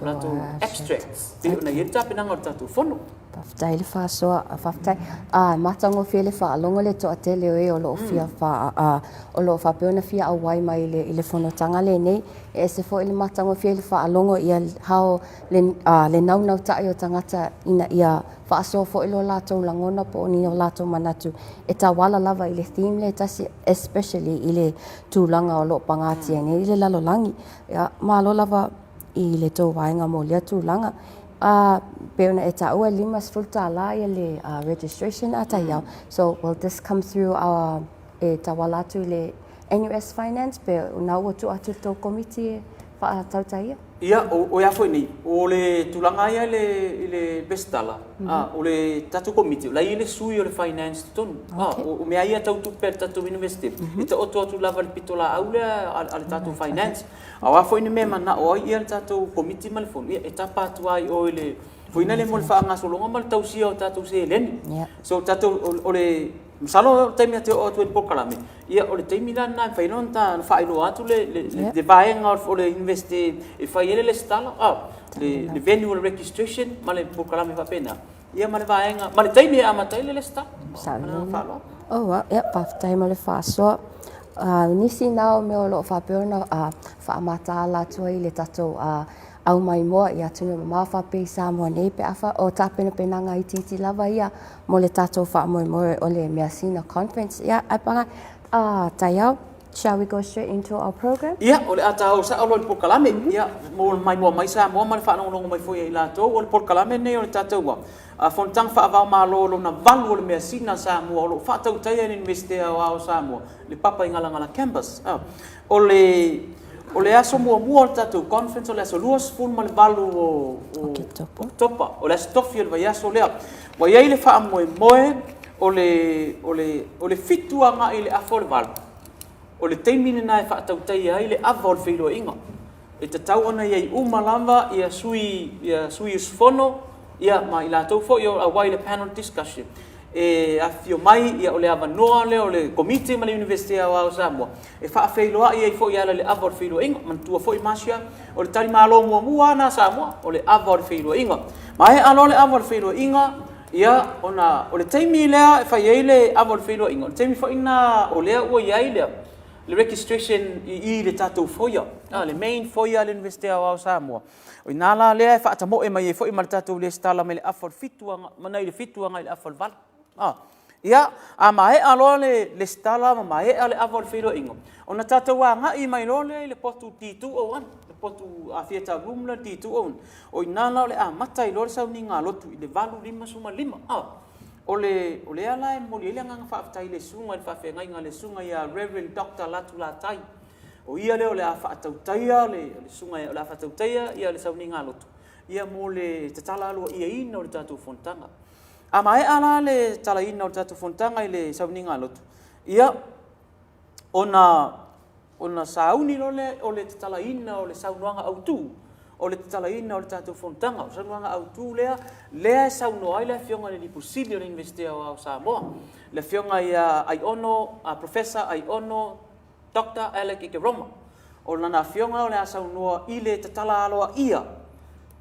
latou abstracts, pei ona i ai le tapenaga o le tatou fono. Faafetai le faasoa, faafetai. A, matagofie le faalogo le toatele o e o lo o fia fa, a, o lo o faapea ona fia auai mai i le, i le fonotaga lenei. E ese foi le matagofie le faalogo ia how le, a, le naunautai o tagata ina ia faasoa foi lo latou lagona po o ni o latou manatu e tauala lava i le theme lea e tasi, especially i le tulaga o lo o pagatia nei i le lalolagi. Ia, malo lava i le tou vaega mo lea tulaga. A, pei ona e taua e $50 ia le registration a taiao. So, will this come through our, e tauala atu i le NUS Finance pe o na ua tuu atu i le tou komiti e faatautaia? Ia, o ea foi nei, o le tulaga ia i le, i le resitala, a, o le tatou komiti, o la e i ai le sui o le finance i totonu. A, o mea ia tau tupe a le tatou University, e taoto atu lava i le pitolaau lea a le tatou finance. A o a foi ni mea e manao ai ia le tatou Komiti ma le Fono, ia e tapa atu lava i o i le foina lea mo le faagasologa ma le tausia o tatou seleni. So tatou, o le, masalo o le taimi e te oo atu ai i le polokalame, ia o le taimi la lena e mafai ai ona faailoa atu le vaega o le Iunivesite e fai ai le resitala, le venue o le registration ma le polokalame faapena. Ia ma le vaega, ma le taimi e amata ai le resitala. Ma le agaga faaaloalo. Oh, well, ia, faafetai mo le faasoa. Nisi na o mea o lo o faapea ona faamataala atu ai le tatou aumaimoa i atunuu mamao faapea i Samoa nei pe a o tapenapenaga itiiti lava ia mo le tatou faamoemoe o le Measina Conference. Ia, ae paga, taiao, shall we go straight into our program? Ia, o le a ta oo sao loa i le polokalame. Ia, mo le maimoa mai Samoa ma le faalogologo mai foi ia i latou, o le polokalame lenei o le tatou Fonotaga Faava-o-Malo lona valu o le measina a Samoa o lo o faatautaia e le Iunivesite Aoao o Samoa, le Papaigalagala Campus. O le, o le aso muamua o le tatou conference o le aso 28 o, o Oketopa, o le aso tofi o le vaiaso lea. Ua i ai le faamoemoe o le, o le, o le 7 agai i le afa o le 8. O le taimi lena e faatautaia ai le ava o le feiloaiga. E tatau ona i ai uma lava ia sui, ia sui usufono, ia ma i latou foi o auai i le panel discussion. E afifio mai, ia o le avanoa lea o le Komiti ma le Iunivesite Aoao o Samoa e faafeiloai ai foi e ala i le ava o le feiloaiga. Manatua foi Marcia, o le talimalo muamua lava lena a Samoa, o le ava o le feiloaiga. Maea loa le ava o le feiloaiga, ia ona o le taimi lea e fai ai le ava o le feiloaiga, o le taimi foi lena o lea ua i ai le le registration i i le tatou foyer, le main foyer a le Iunivesite Aoao o Samoa. O i ina la lea e faatamoe mai ai foi ma le tatou lesitala mai le afa o le 7 agai, mai le 7 agai i le afa o le 8. A, ia, a maea loa le lesitala ma maea le ava o le feiloaiga, ona tatou agai mai loa lea i le potu D201, le potu theatre room lea D201. O i ina la o le amata ai loa le sauniga lotu i le 8:55. A, o le, o lea la e momoli ai le agaga faafetai i le susuga i le faafeagaiga a le susuga ia Rev. Doctor Latu Latai. O ia lea o le a faatautaia le, le susuga o le a faatautaia ia le sauniga lotu, ia mo le tatala aloaiaina o le tatou fonotaga. A maea la le talaina o le tatou fonotaga i le sauniga lotu, ia, ona, ona sauni loa lea o le tatalaina o le saunoaga autu, o le tatalaina o le tatou fonotaga. O le saunoaga autu lea, lea e saunoa ai le Afioga i le Lipuli Sili o le Iunivesite Aoao o Samoa, le Afioga ia Aiono, Professor Aiono Doctor Alec Ekeroma. O lana afioga o le a saunoa i le tatala aloaia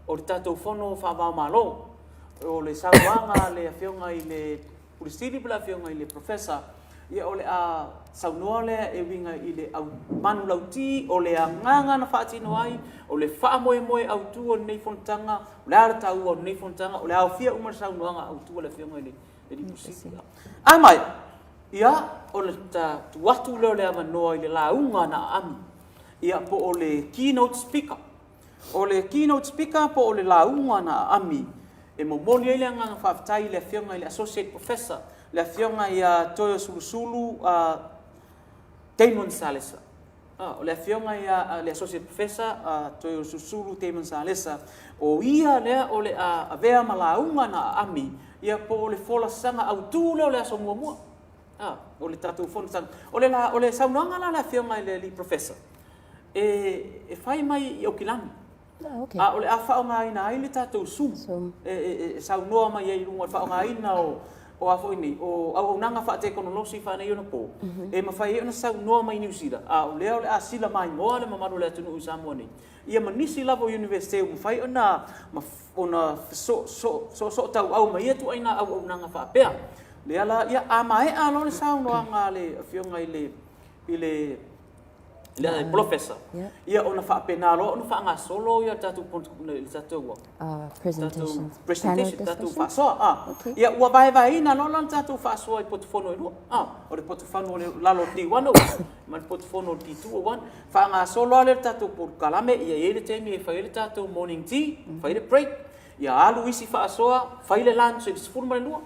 o le tatou Fono Faava-o-Malo. O le saunoaga a le Afioga i le Pule Sili po o le Afioga i le Professor, ia o le a saunoa lea e uiga i le au manulauti, o le agaga na faatino ai, o le faamoemoe autu o lenei fonotaga, o le a le taua o lenei fonotaga, o le a aofia uma le saunoaga autu a le Afioga i le Pule Sili. A maea, ia, ona tuu atu lea o le avanoa i le lauga na aami, ia po o le keynote speaker. O le keynote speaker po o le lauga na aami e momoli ai le agaga faafetai i le Afioga i le Associate Professor, le Afioga ia Toeosulusulu Damon Salesa. O le Afioga ia le Associate Professor Toeosulusulu Damon Salesa, o ia lea o le a avea ma lauga na aami ia po o le folasaga autu lea o le aso muamua. O le tatou fonotaga. O le, o le saunoaga la a le Afioga i le alii Professor, e, e fai mai i Aukilani. Ah, okay. A o le a faaaogaina ai le tatou Zoom, Zoom. E, e, e saunoa mai ai i luga o le faaaogaina o, o a foi nei, o auaunaga faatekonolosi faaneionapo, mm -hmm. e mafai ai ona saunoa mai Niu Sila, a o lea o le a sila maimoa le mamalu o le atunuu i Samoa nei. Ia ma nisi lava o Iunivesite ua mafai ona, ona soosoo tauau ma ia ituaiga auaunaga faapea. Lea la, ia, a maea loa le saunoaga a le Afioga i le, i le le Polofesa, ia ona faapena loa ona faagasolo ia tatou le tatou presentation, presentation tatou faasoa. Ah, ia ua vaevaeina loa la le tatou faasoa i potufono e lua. Ah, o le potufono o le lalo o D101 ma le potufono o le D201. Faagasolo lava lea le tatou polokalame, ia i ai le taimi e fai ai le tatou morning tea, fai le break, ia alu isi faasoa, fai le lunch i le 12,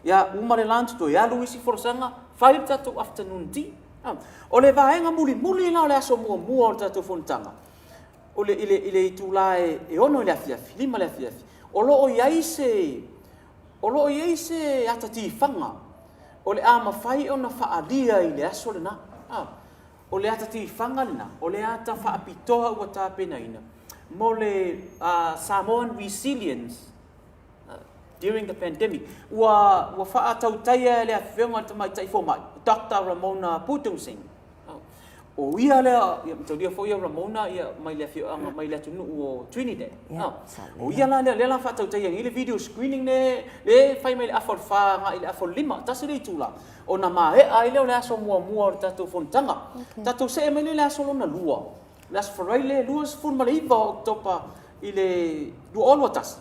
ia uma le lunch toe alu isi folasaga, fai le tatou afternoon tea. O le vaega mulimuli la o le aso muamua o le tatou fonotaga, o le, i le, i le itula e, e 6 i le afiafi, 5 i le afiafi, o lo o i ai se, o lo o i ai se ata tifaga o le a mafai ona faaalia i le aso lena. O le ata tifaga lena, o le ata faapitoa ua tapenaina mo le uh, Samoan Resilience during the pandemic. Ua, ua faatautaia e le Afioga i le Tamaitai Fomai, Doctor Ramona Putumsing. O ia lea, ia mataulia foi ia Ramona ia mai le afioaga mai le atunuu o Trinidad. Yeah, o ia la lea, lea la faatautaia nei le video screening le, le fai mai le afa o le 4 agai i le afa o le 5, tasi le itula, ona maea ai lea o le aso muamua o le tatou fonotaga. Okay. Tatou see mai lea i le aso lona lua, le Aso Faraile 29 o Oketopa i le 2021,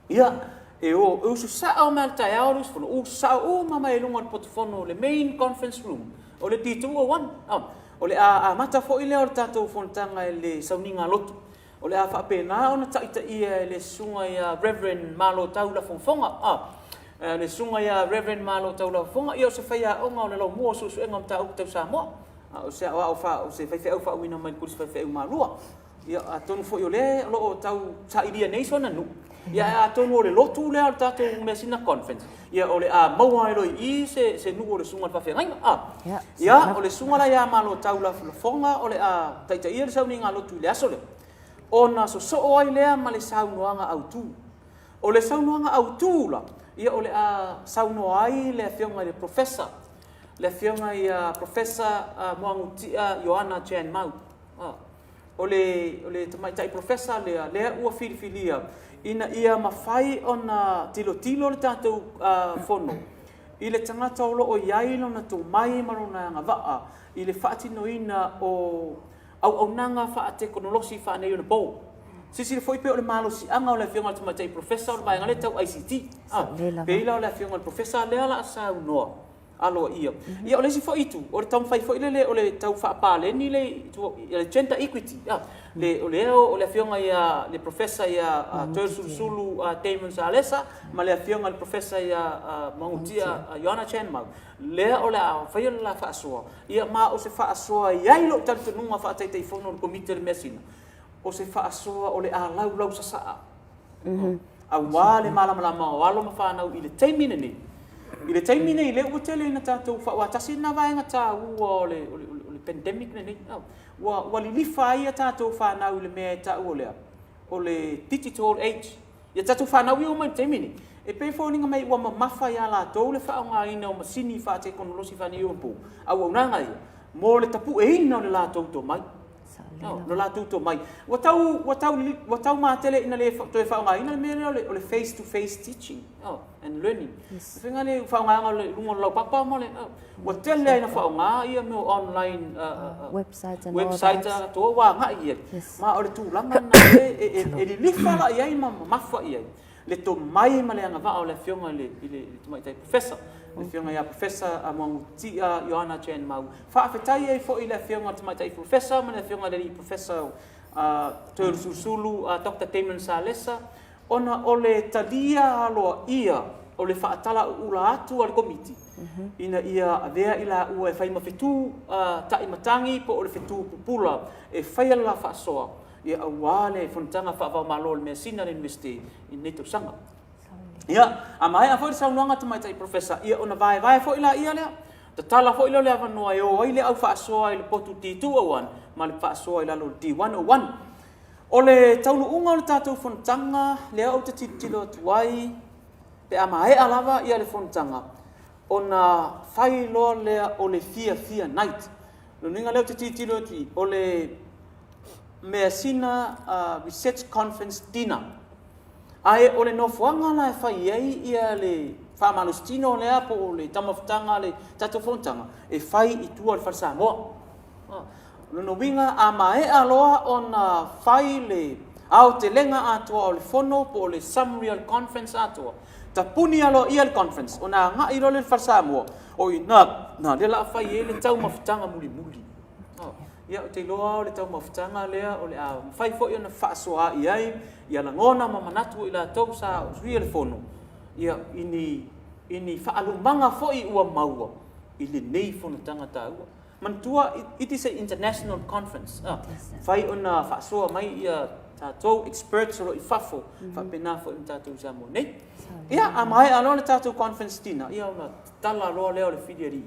ia, e o, e usu sao mai le taeao le usufono, usu sao uma mai i luga o le potufono, le main conference room, o le D201. Oh, o le a amata foi lea o le tatou fonotaga i le sauniga lotu. O le a faapena ona taitaia e le susuga ia Reverend Malo Tau Lafogafoga. Ah, le susuga ia Reverend Malo Tau Lafogafoga, ia o se faiaoga o le laumua o suesuega o mataupu tau Samoa. A o se aoao fa, o se faifeau faauuina mai le Kolisi Faifeau Malua. Ia, atonu foi o lea o lo o tau sailia nei sona nuu. Ia, ae atonu o le lotu lea o le tatou Measina Conference, ia o le a maua ai loa i i se, se nuu o le susuga i le faafeagaiga. A. Ia, o le susuga la ia Malotau Lafolafoga o le a taitaia le sauniga lotu i le aso lea, ona sosoo ai lea ma le saunoaga autu. O le saunoaga autu la, ia o le a saunoa ai le Afioga i le Professor, le Afioga ia Professor Muagututia Ioana Jan Mau. O le, o le tamaitai Professor lea, lea ua filifilia ina ia mafai ona tilotilo le tatou fono i le tagata o lo o i ai lona tomai ma lona agavaa i le faatinoina o auaunaga faatekonolosi faaneionapo. Silasila foi pei o le malosiaga o le Afioga i le Tamaitai Professor o le vaega lea tau ICT. Pei la o le Afioga i le Professor lea o le a saunoa aloaia. Ia o le isi foi itu, o le taumafai foi lele o le tau faapaleni le le gender equity. Le o lea o le Afioga ia le Professor ia Toeolesulusulu Damon Salesa ma le Afioga i le Professor ia Magutia Ioana Chan Mau, lea o le a faia le la faasoa. Ia ma o se faasoa e i ai lou talitonuga faa-Taitaifono o le Komiti o le Measina, o se faasoa o le a laulau sasaa, aua le malamalama o alo ma fanau i le taimi lenei. I le taimi nei, lea ua tele ina tatou faauatasi lena vaega taua o le, o le, o le pandemic lenei. Ua, ua lilifa ai a tatou fanau i le mea e taua o lea, o le digital age. Ia tatou fanau ia ua mai i le taimi lenei, e pei e foliga mai ua mamafa ia latou le faaaogaina o masini faatekonolosi faaneionapo, auaunaga ia, mo le tapueina o le latou tomai. Lo latou tomai. Ua tau, ua tau, ua tau matele ina le toe faaaogaina le mea lea o le, o le face to face teaching and learning. Yes. Le faiga lea faaaogaina o le luga o le laupapa ma le, ua tele lava ina faaaoga ia mea o online websites and website all that. Ua agai i ai. Yes. Ma o le tulaga lena e, e, e lilifa la i ai ma mamafa i ai le tomai ma le agavaa o le Afioga i le, i le, i le Tamaitai Professor, le Afioga ia Professor Muagututia Ioana Jan Mau. Faafetai ai foi i le Afioga i le Tamaitai Professor ma le Afioga i le Alii Professor Toeolesulusulu Doctor Damon Salesa, ona o le talia aloaia o le faatalauula atu a le Komiti ina ia avea i laua e fai ma fetu taimatagi po o le fetu pupula e faia le la faasoa ia aua le fonotaga faava-o-Malo o le Measina a le Iunivesite i lenei tausaga. Ia, a maea foi le saunoaga a Tamaitai Professor, ia ona vaevae foi laia lea, tatala foi lea o le avanoa e o ai le au faasoa i le potu D201 ma le faasoa i lalo o le D101. O le taunuuga o le tatou fonotaga lea ou te tilotilo atu ai, pe a maea lava ia le fonotaga, ona fai loa lea o le Fiafia Night. O lona uiga lea ou te tilotilo atu i i, o le Measina Research Conference Dinner. Ae o le nofoaga la e fai ai ia le faamalositino lea po o le taumafataga a le tatou fonotaga, e fai i tua o le Fale Samoa. O lona uiga, a maea loa ona fai le aotelega atoa o le fono po o le summary o le conference atoa, tapuni aloaia le conference, ona agai loa lea i le Fale Samoa, o i ina lea o le a fai ai le taumafataga mulimuli. Ia, ou te iloa o le taumafataga lea o le a mafai foi ona faasoa i ai ia lagona ma manatu o i latou sa usuia le fono, ia, i ni, i ni faalumaga foi ua maua i lenei fonotaga taua. Manatua, it is a international conference, a, mafai ona faasoa mai ia tatou experts o lo o i fafo, faapena foi ma tatou i Samoa nei. Ia, a maea loa le tatou conference dinner, ia ona tatala loa lea o le filialii,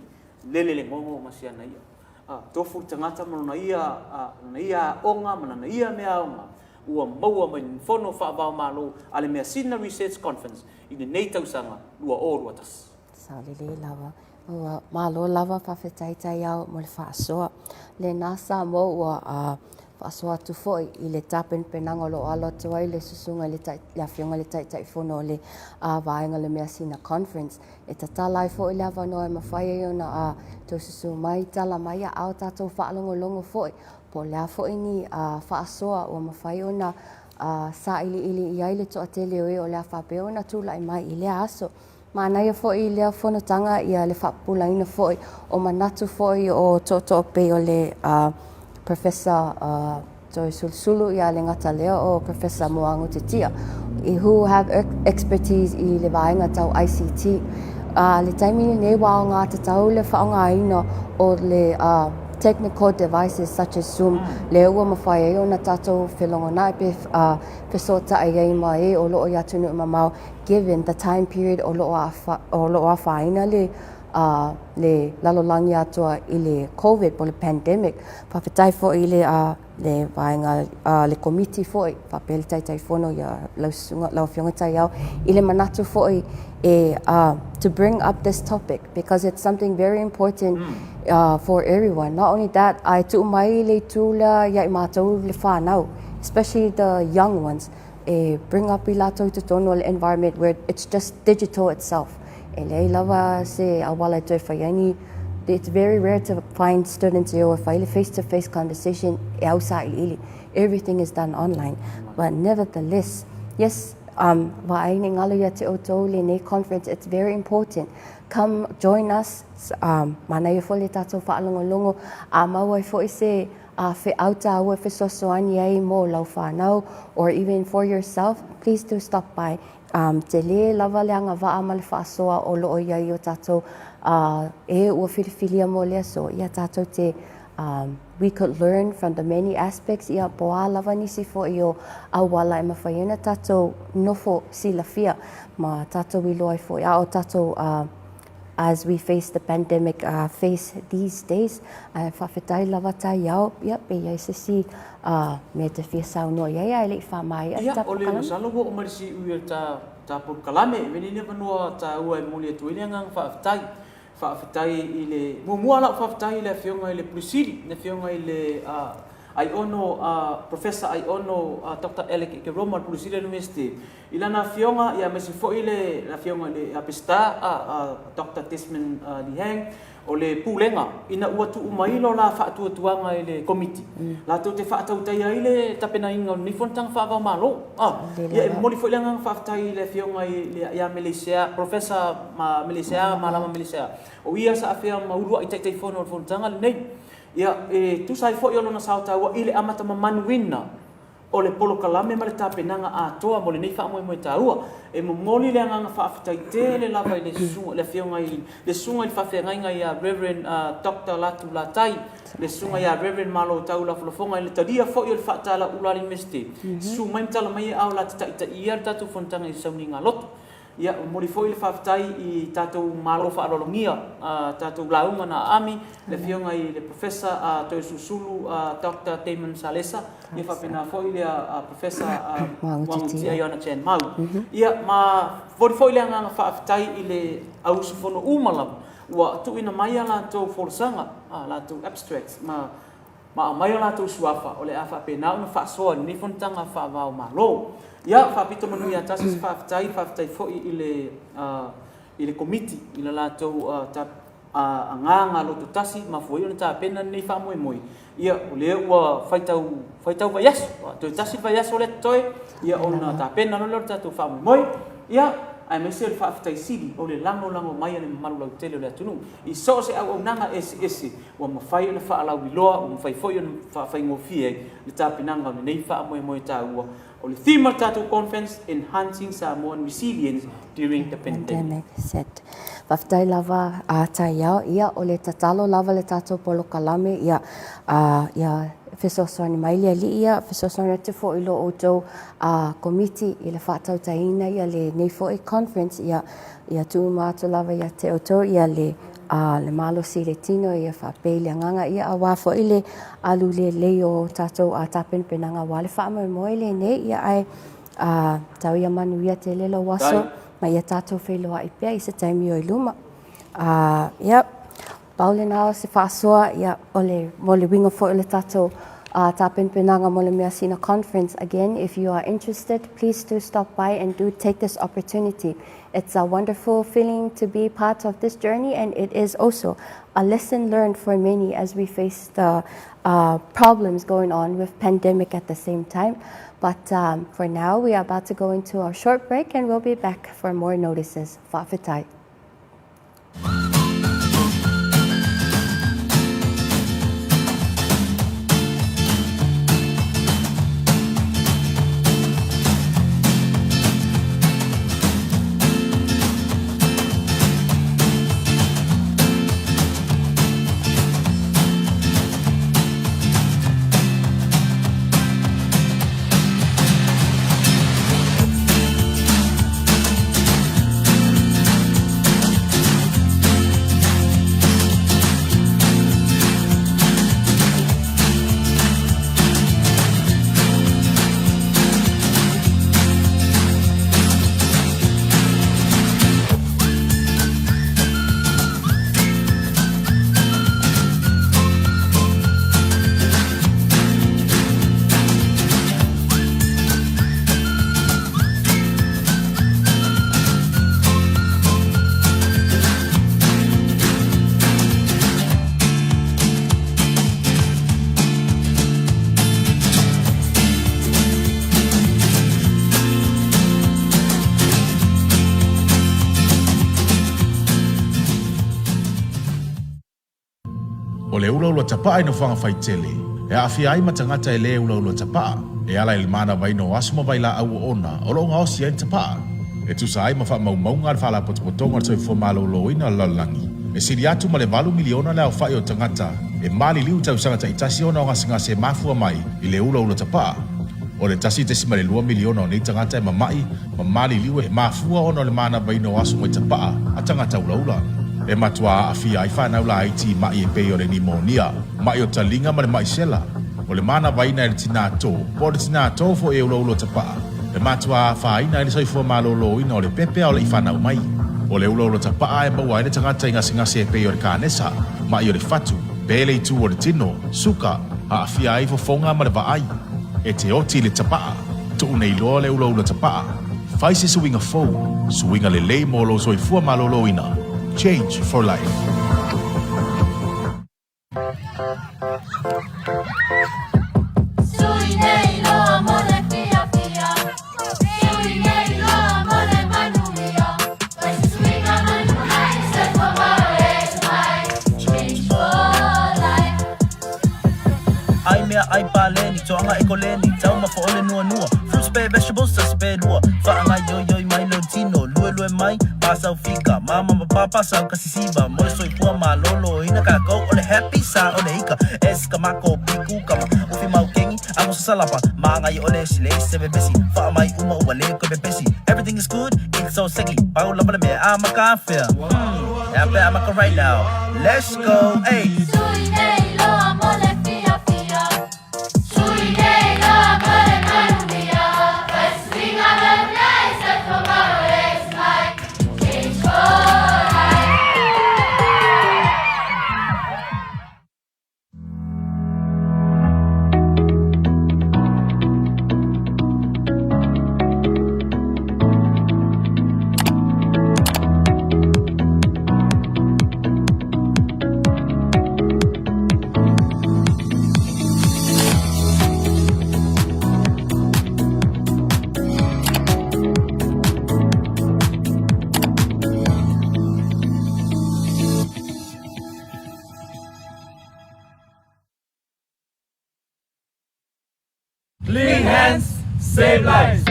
lele le gogo ma si ana ia. A, tofu le tagata ma lona ia, a, lona ia aoga ma lana ia meaaoga ua maua mai le Fono Faava-o-Malo a le Measina Research Conference i lenei tausaga 2021. Sao lelei lava. Ua malo lava faafetai taiao mo le faasoa. Lena Samoa ua a, faasoa atu foi i le tapenapenaga o lo o alo atu ai le susuga i le, le Afioga i le Taitaifono o le a, vaega o le Measina Conference. E tatala ai foi le avanoa e mafai ai ona a toe susu mai, tala mai a o tatou faalogologo foi po o le a foi ni a faasoa ua mafai ona a sailiili i ai le toatele o e o le a faapea ona tulai mai i lea aso. Manaia foi i lea fonotaga ia le faapupulaina foi o manatu foi o tootoo pei o le a Professor a Toeolesulusulu ia le gata lea o Professor Moago Titia i who have expertise i le vaega tau ICT. A le taimi lenei ua aoga tatau le faaaogaina o le technical devices such as Zoom lea ua mafai ai ona tatou felogonai pe fesootai ai ma e o loo i atunuu mamao given the time period o loo afaina le le lalolagi atoa i le Covid po o le pandemic. Faafetai foi i le le vaega a le Komiti foi faapea le Taitaifono ia lau susuga lau Afioga Taiao i le manatu foi e to bring up this topic because it's something very important for everyone. Not only that, ae tuu mai le itu lea ia i matou le whanau, especially the young ones, e bring up i latou i totonu o le environment where it's just digital itself. E leai lava se auala e toe fai ai ni It's very rare to find students e o e fai le face to face conversation e au sailiili. Everything is done online. But nevertheless, yes, um, vaai ne ngalo ia te outou lenei conference, it's very important. Come join us, um, manaia foi le tatou faalogologo, a maua ai foi se a feau tāua e fesoasoani ai mo lau whanau or even for yourself, please do stop by. Um, tele lava le agavaa ma le faasoa o loo i ai o tatou uh, e ua filifilia mo le aso, ia tatou te um, we could learn from the many aspects ia po a lava nisi foi o auala e mafai ai ona tatou nofo silafia ma tatou iloa ai foi a o tatou uh, as we face the pandemic uh, face these days ae faafetai lava taiao ia pe i ai se isi uh, mea te fia saunoa i ai ae le i faamaea Ia, o le masalo ua oo mai le siui o le ta, ta polokalame, e vele le avanoa taua e momoli atu ai le agaga faafetai. Faafetai i le, muamua lau faafetai i le Afioga i le Pule Sili, le Afioga i le uh, Aiono, uh, Professor Aiono uh, Dr. Alec Ekeroma, le Pule Sili o le Iunivesite, I lana afioga, ia aemaise foi le afioga i le Pesita a Doctor Desmond Lihang, o le Pulega, ina ua tuu mai lo la faatuatuaga i le Komiti, latou te faatautaia ai le tapenaina o lenei fonotaga faava-o-Malo. Ia, e momoli foi le agaga faafetai i le afioga i le ia Meleisea, Professor Meleisea, Malama Meleisea, o ia sa afea ma uluai Taitaifono o le fonotaga lenei. Ia, e tusa ai foi o lona sao taua i le amata mamanuina O le polokalame ma le tapenaga atoa mo lenei faamoemoe taua, e momoli le agaga faafetai tele lava i le susuga, le Afioga i le Susuga i le Faafeagaiga ia Rev. Doctor Latu Latai, le Susuga ia Rev. Malotau Lafolafoga i le talia foi o le faatalaula a le Iunivesite, susu mai ma tala mai e ao la te taitaia le tatou fonotaga i sauniga loto. Ia, momoli foi le faafetai i tatou malo faaaloalogia, a tatou lauga na aami, le Afioga i le Professor a Toeolesulusulu Doctor Damon Salesa, ia faapena foi le Professor Muagututia Ioana Chan Mau. Ia, ma momoli foi le agaga faafetai i le au usufono uma lava ua tuuina mai a latou folasaga, a latou abstracts ma Ma aumai o latou suafa, o le a faapena ona faasoa i lenei fonotaga faava-o-Malo. Ia, faapito manu ia tasi se faafetai, faafetai foi i le, i le Komiti i le latou agaga loto tasi, mafua ai ona tapena lenei faamoemoe. Ia, o lea ua faitau, faitau vaiaso, toe tasi le vaiaso lea totoe, ia ona tapena loa lea o le tatou faamoemoe. Ia, aemaise o le faafetai sili o le lagolago mai a le mamalu lautele o le atunuu i so o se auaunaga eseese ua mafai ona faalauiloa, ua mafai foi ona faafaigofie ai le tapenaga o lenei faamoemoe taua. O le theme o le tatou conference, Enhancing Samoan Resilience During the Pandemic. Set. Faafetai lava a Taiao, ia o le tatalo lava le tatou polokalame, ia, a, ia fesoasoani mai le Alii, ia fesoasoani atu foi i lo outou a, komiti i le faatautaina ia lenei foi conference, ia, ia tuuma atu lava ia te outou ia le a le malosi i le tino ia faapea i le agaga ia aua foi le alu lelei o tatou a tapenapenaga aua le faamoemoe lenei ia ae a tau ia manuia tele lou aso ma ia tatou feiloai pea i se taimi o i luma. A ia pau lena o se faasoa ia o le mo le uiga foi o le tatou a tapenapenaga mo le measina conference. Again, if you are interested, please do stop by and do take this opportunity. It's a wonderful feeling to be part of this journey, and it is also a lesson learned for many as we face the problems going on with pandemic at the same time. But for now, we are about to go into our short break, and we'll be back for more notices. Fa'afetai. ulaula tapaa i nofoaga faitele, e aafia ai ma tagata e lē ulaula tapaa, e ala i le manavaina o aso ma vailaau oona o lo o gaosi ai le tapaa. E tusa ai ma faamaumauga a le Faalapotopotoga o le Soifua Maloloina o le Lalolagi, e sili atu ma le 8 miliona le aofai o tagata e maliliu i tausaga taitasi ona o gasegase e mafua mai i le ulaula tapaa. O le 1.2 miliona o nei tagata e mama'i ma maliliu e mafua ona o le manavaina o aso mai tapaa a tagata ulaula. E matuā aafia ai fanau laiti i ma'i e pei o le nimonia, ma'i o taliga ma le ma'i sela. O le manavaina e le tinā tō, po o le tinā tō foi e ulaula tapaa, e matuā afaina ai le soifua malōlōina o le pepe a o leʻi fanau mai. O le ulaula tapaa e maua ai le tagata i gasegase e pei o le kanesa, maʻi o le fatu, pē le itu o le tino, suka, aafia ai fofoga ma le vaai. E te oti i le tapaa, tuu nei loa le ulaula tapaa. Fai se suiga fou, suiga lelei mo lou soifua malōlōina. Change for life. Sui nei loa mo le fiafia, Sui nei loa mo le manuia, Fai se suiga manuia, soifua maloloina mai, Change for life. Ai mea ai paleni, toaga e koleni, taumafa o le nuanua, fruits pe vegetables tasi pe lua, faagaioioi mai lou tino, luelue mai, pasau fika, mama ma papa sau kasisiva, mo le soifua malōlōina kākou o le happy sa o le ika, es ka mako piku kama, ufi maukeni, agosa salapa, magai o le silei se pepesi, faamai uma ua le koe pepesi, everything is good, it's so sexy, pau lava le mea a makafea, hmm, e pe amaka right now, let's go, hey. Sui nei loa mo le fiafia, Sui nei loa mo le manuia, Fai se suiga manuia, soifua maloloina mai, Change for life. Clean hands, save lives.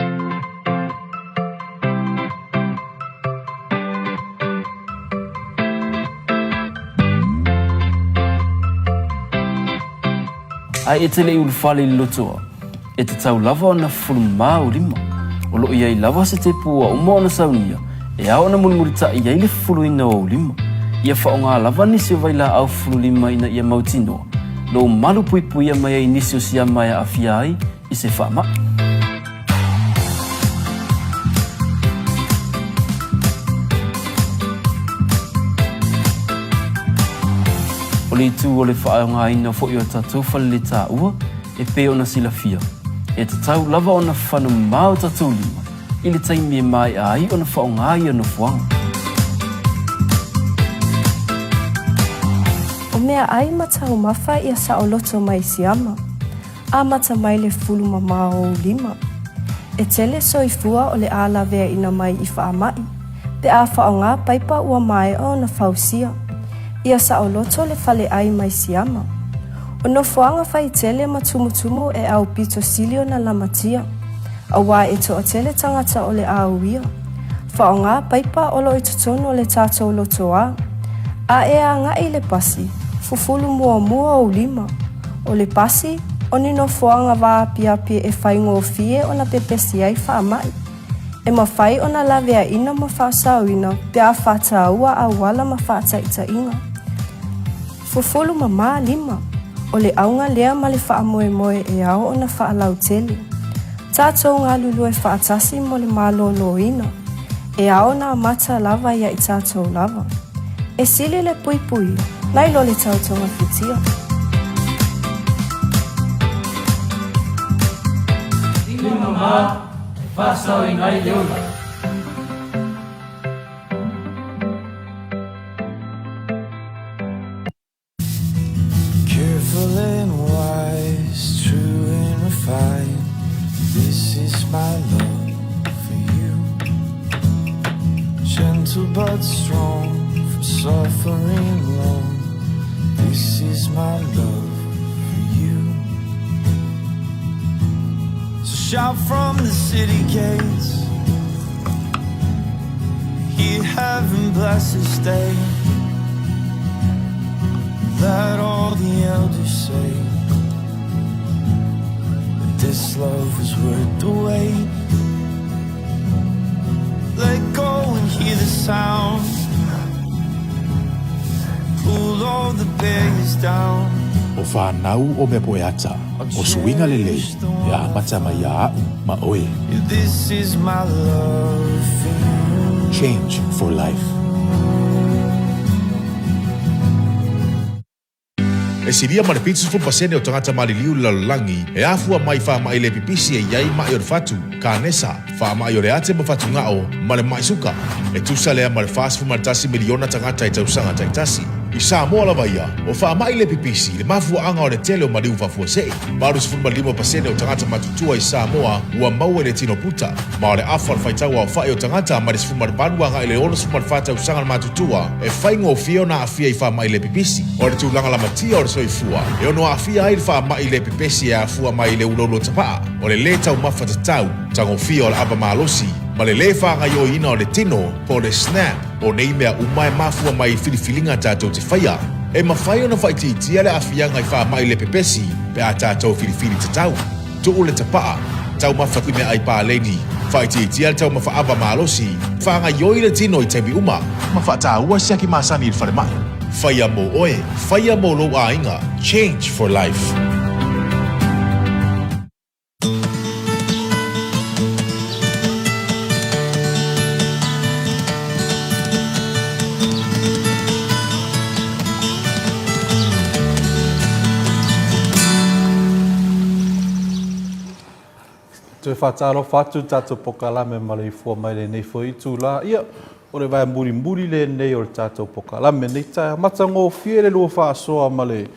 Ae e te le i ulufale i le lotoa, e tatau lava ona fufulu mamā ou lima. O lo o i ai lava se tepu ua uma ona saunia e ao ona mulimulitaʻi ai le fufuluina o ou lima. Ia faaaoga lava nisi o vailaau fufulu lima ina ia mautinoa lou malu puipuia mai ai nisi o siama e aafia ai i se faamaʻi. O le itu o le faaaogaina foi o tatou faleletaua e pei ona silafia, e tatau lava ona fano mamā o tatou lima i le taimi e maeʻa ai ona faaaoga ia nofoaga. O meaai ma taumafa ia saoloto mai siama. Amata mai le fulu mamao o ou lima. E tele soifua o le a laveaina mai i faamaʻi, pe a faaaoga paipa ua maea ona fausia. Ia saoloto le faleʻai mai siama. O nofoaga faitele ma tumutumu e aupito sili ona lamatia, auā e toatele tagata o le a uia. Faaaoga paipa o lo o i totonu o le tatou lotoā. A e agaʻi i le pasi, fufulu muamua ou lima. O le pasi, o ni nofoaga vaapiapi e faigofie ona pepesi ai faamaʻi. E mafai ona laveaina ma faasaoina pe a faataua auala ma faataitaiga. Fufulu mamā lima, o le auga lea ma le faamoemoe e ao ona faalautele. Tatou galulue faatasi mo le malōlōina, e ao ona amata lava ia i tatou lava. E sili le puipuia, nai lo le tau togafitia. Lima mamā e faasaoina ai le ola. Careful and wise, true and refined. This is my love for you. Gentle but strong from suffering long. This is my love for you. So shout from the city gates. Hear heaven bless this day. Let all the elders say that this love was worth the wait. Let go and hear the sound. Pull all the barriers down. O fanau o mea poeata, o suiga lelei e amata mai iā a'u ma oe. This is my love for you. Change for life. E silia ma le 70% o tagata maliliu i le lalolagi e afua mai i faamai le pipisi e i ai maʻi o le fatu, kanesa, faamai o le ate ma fatugao, ma le maʻi suka. E tusa lea ma le 41 miliona tagata i tausaga taitasi. I Samoa lava ia, o faamai le pipisi le mafuaaga o le tele o maliu faafuasei. 85% o tagata matutua i Samoa ua maua i le tino puta, ma o le afa o le faitau aofai o tagata mai le 18 agai i le 64 tausaga le matutua e faigofie ona aafia i faamai le pipisi. O le tulaga lamatia o le soifua e ono aafia ai le faamai le pepesi e afua mai i le uloulou tapaa, o le lē taumafa tatau, tagofia o le ava malosi, ma le lē faagaoioiina o le tino, po o le SNAP. O nei mea uma e mafua mai i filifiliga tatou te faia. E mafai ona faaitiitia le aafiaga i faamai le pepesi pe a tatou filifili tatau. Tuu le tapaa, taumafa i meaai paleni, faaitiitia le taumafa ava malosi, faagaioi le tino i taimi uma, ma faataua siaki masani i le falemai. Faia mo oe, faia mo lou aiga, Change for Life. Toe faatalofa atu le tatou pokalame ma le ifua mai lenei foi itulā. Ia, o le vae mulimuli lenei o le tatou pokalame nei taeao. Matagofie le lua faasoa ma le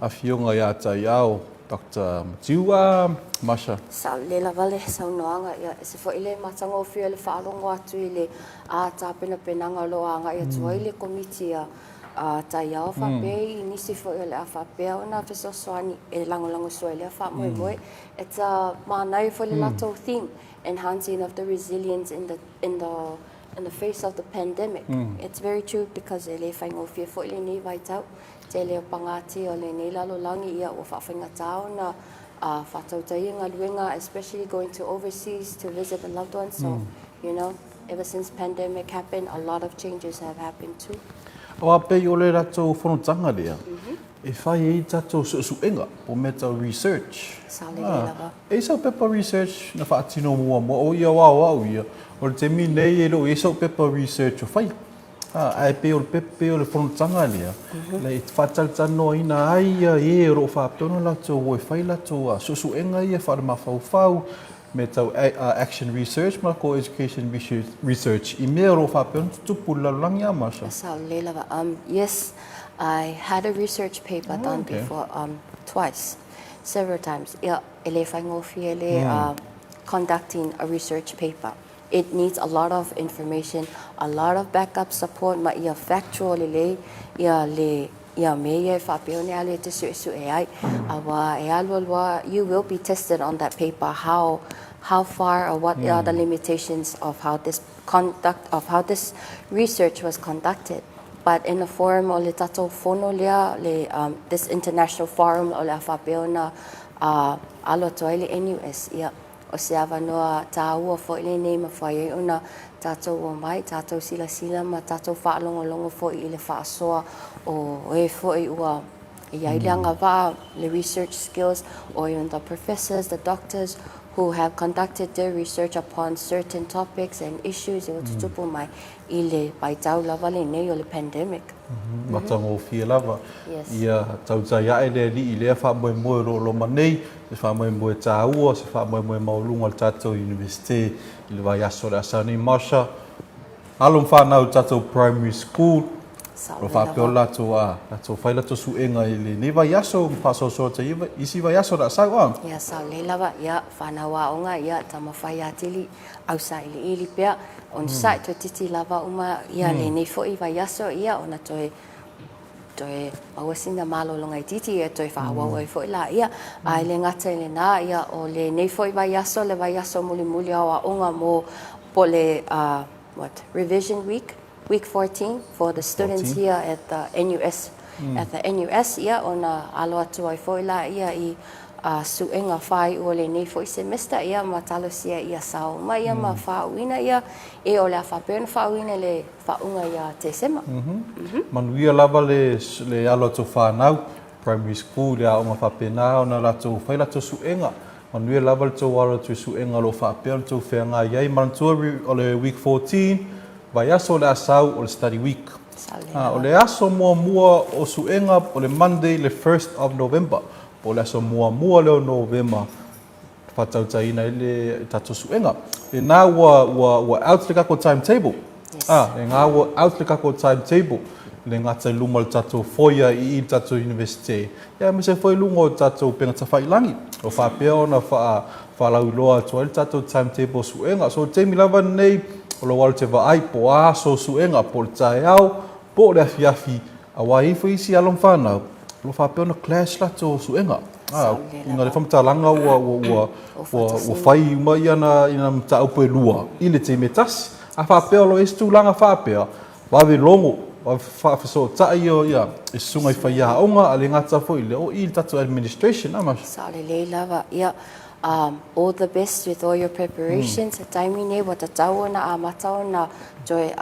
afioga ia Taiao Doctor Matiu a Masha. Sao lelei lava le saunoaga, ia ese foi le matagofie o le faalogo atu i le a tapenapenaga o lo o agai atu ai le Komiti a Taiao faapea i nisi foi o le a faapea ona fesoasoani e lagolagosua i lea faamoemoe. It's a manaia foi le latou theme, enhancing of the resilience in the in the in the face of the pandemic. It's very true because e le faigofie foi lenei vaitau. Tele o pagati o lenei lalolagi ia ua faafaigata ona faatautaia galuega especially going to overseas to visit the loved ones so you know ever since pandemic happened a lot of changes have happened too. Aua pei o le latou fonotaga lea e fai ai tatou suesuega po o mea tau research. Sao lelei lava. E i sau pepa research na faatino muamua o ia o au ia o le taimi nei e le o i ai sau pepa research o faia. Ae pei o le pepa, pei o le fonotaga lea, e faatalatalanoaina ai ia e o lo o faapea ona latou o e fai latou suesuega ia faalemafaufau, mea tau action research ma latou education research i mea o lo o faapea ona tutupu i le lalolagi a Marsha? Sao lelei lava. Yes, I had a research paper done before, twice, several times. Ia, e le faigofie le conducting a research paper. It needs a lot of information, a lot of back up support ma ia factual lelei ia le ia mea ia e faapea ona e alu e te suesue ai. Aua e alualu a, you will be tested on that paper how how far or what are the limitations of how this conduct of how this research was conducted. But in the forum o le tatou fono lea, le um, this international forum o le a faapea ona uh, alo atu ai le NUS, ia O se avanoa tāua foi lenei mafai ai ona tātou omai, tātou silasila ma tātou faalogologo foi i le faasoa o e foi ua i ai le agavaa, le research skills, or even the professors, the doctors who have conducted their research upon certain topics and issues ua tutupu mai i le vaitau lava lenei o le pandemic. Matagofie lava. Ia tautai ae le Alii i lea faamoemoe o lo o loma nei, se faamoemoe taua, se faamoemoe maualuga o le tatou Iunivesite i le vaiaso o le a sau nei. Marsha, alo ma fanau i le tatou primary school, o lo o faapea ona latou, latou fai latou suega i lenei vaiaso ma faasoasoa atu ai i isi vaiaso o le a sau. Ia sao lelei lava, ia fanau aoga, ia taumafai atili. Ausailiili pea, onosai toeitiiti lava uma ia lenei foi vaiaso ia ona toe toe maua sina malologa itiiti ia toe faaauau ai foi laia. A e le gata i lena, ia o lenei foi vaiaso, le vaiaso mulimuli o aoaoga mo po o le what revision week, week 14 for the students here at the NUS, at the NUS, ia ona alo atu ai foi laia i suega faaiu o lenei foi semester, ia ma talosia ia sao uma ia ma faauuina ia e o le a faapea ona faauuina i le faauuga ia Tesema. Manuia lava le le alo atu o fanau, primary school, i le aoga faapena ona latou fai latou suega. Manuia lava le tou alo atu i suega o lo o faapea ona tou feagai ai. Manatua o le week 14, vaiaso o le a sau o le study week. O le aso muamua o suega o le Monday le first of November, po o le aso muamua lea o Novema faatautaina ai le tatou suega. Lena ua, ua, ua out le tatou timetable. Yes. Ah, lena ua out le tatou timetable. Le gata i luma o le tatou foia i i le tatou Universite. Ia, aemaise foi i luga o le tatou upega tafailangi. O faapea ona faa, faalauiloa atu ai le tatou timetable o suega. So, i le taimi lava lenei, o lou alo te vaai po o a aso o suega, po o le taeao, po o le afiafi, Aua e i ai foi isi alo ma fanau o lo o faapea ona clash latou suega. Ina le faamatalaga ua ua ua ua fai uma ia na ina mataupu e lua i le taimi e tasi. A faapea o lo o i ai se tulaga faapea, vave logo, vave faafesootai ia ia i susuga i faiaoga, a le gata foi i lea, o i i le tatou administration a Marsha. Sao lelei lava. Ia, all the best with all your preparations. Taimi nei ua tatau ona amata ona toe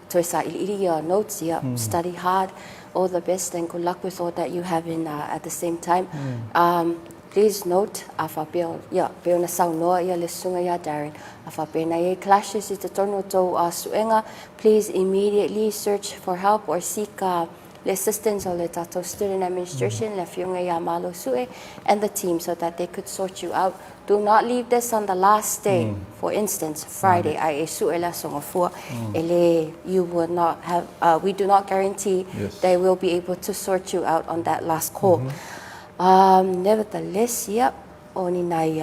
Toe sailiili ia notes ia, study hard, all the best and good luck with all that you have in at the same time. Please note, a faapea, ia, pei ona saunoa ia le susuga ia Darren, a faapea na i ai clashes i totonu o tou suega, please immediately search for help or seek le assistance o le tatou student administration, le afioga ia Malo Sue and the team so that they could sort you out. Do not leave this on the last day, for instance, Friday, ai e sue le aso gafua, e le, you will not have, we do not guarantee they will be able to sort you out on that last call. Nevertheless, ia, o ni nai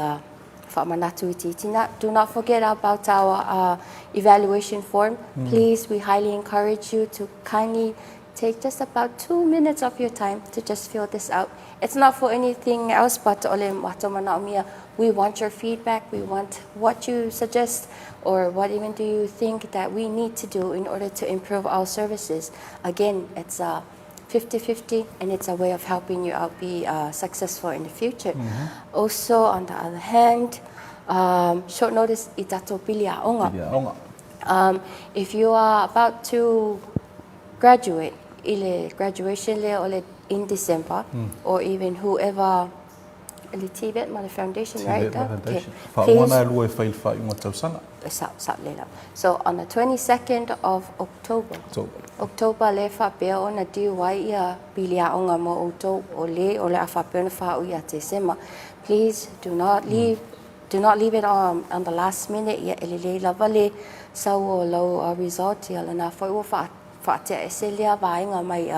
faamanatu itiiti na. Do not forget about our evaluation form. Please, we highly encourage you to kindly take just about 2 minutes of your time to just fill this out. It's not for anything else but o le matou manaomia, we want your feedback, we want what you suggest or what even do you think that we need to do in order to improve our services. Again, it's a 50-50 and it's a way of helping you out be successful in the future. Also, on the other hand, short notice i tatou pili aoga. Pili aoga. If you are about to graduate i le graduation lea o le in December or even whoever le TVET ma le foundation, right? TVET ma foundation. Faauma na e lua e fai i le faaiuga tausaga. Sa, sa le lava. So on the 22nd of October. October. October le faapea ona due ai ia pili aoga mo outou o le o le a faapea ona faaui ia Tesema. Please do not leave do not leave it on, on the last minute ia e lelei lava le sau o lau result ia lena foi ua faa faatea ese lea vaega mai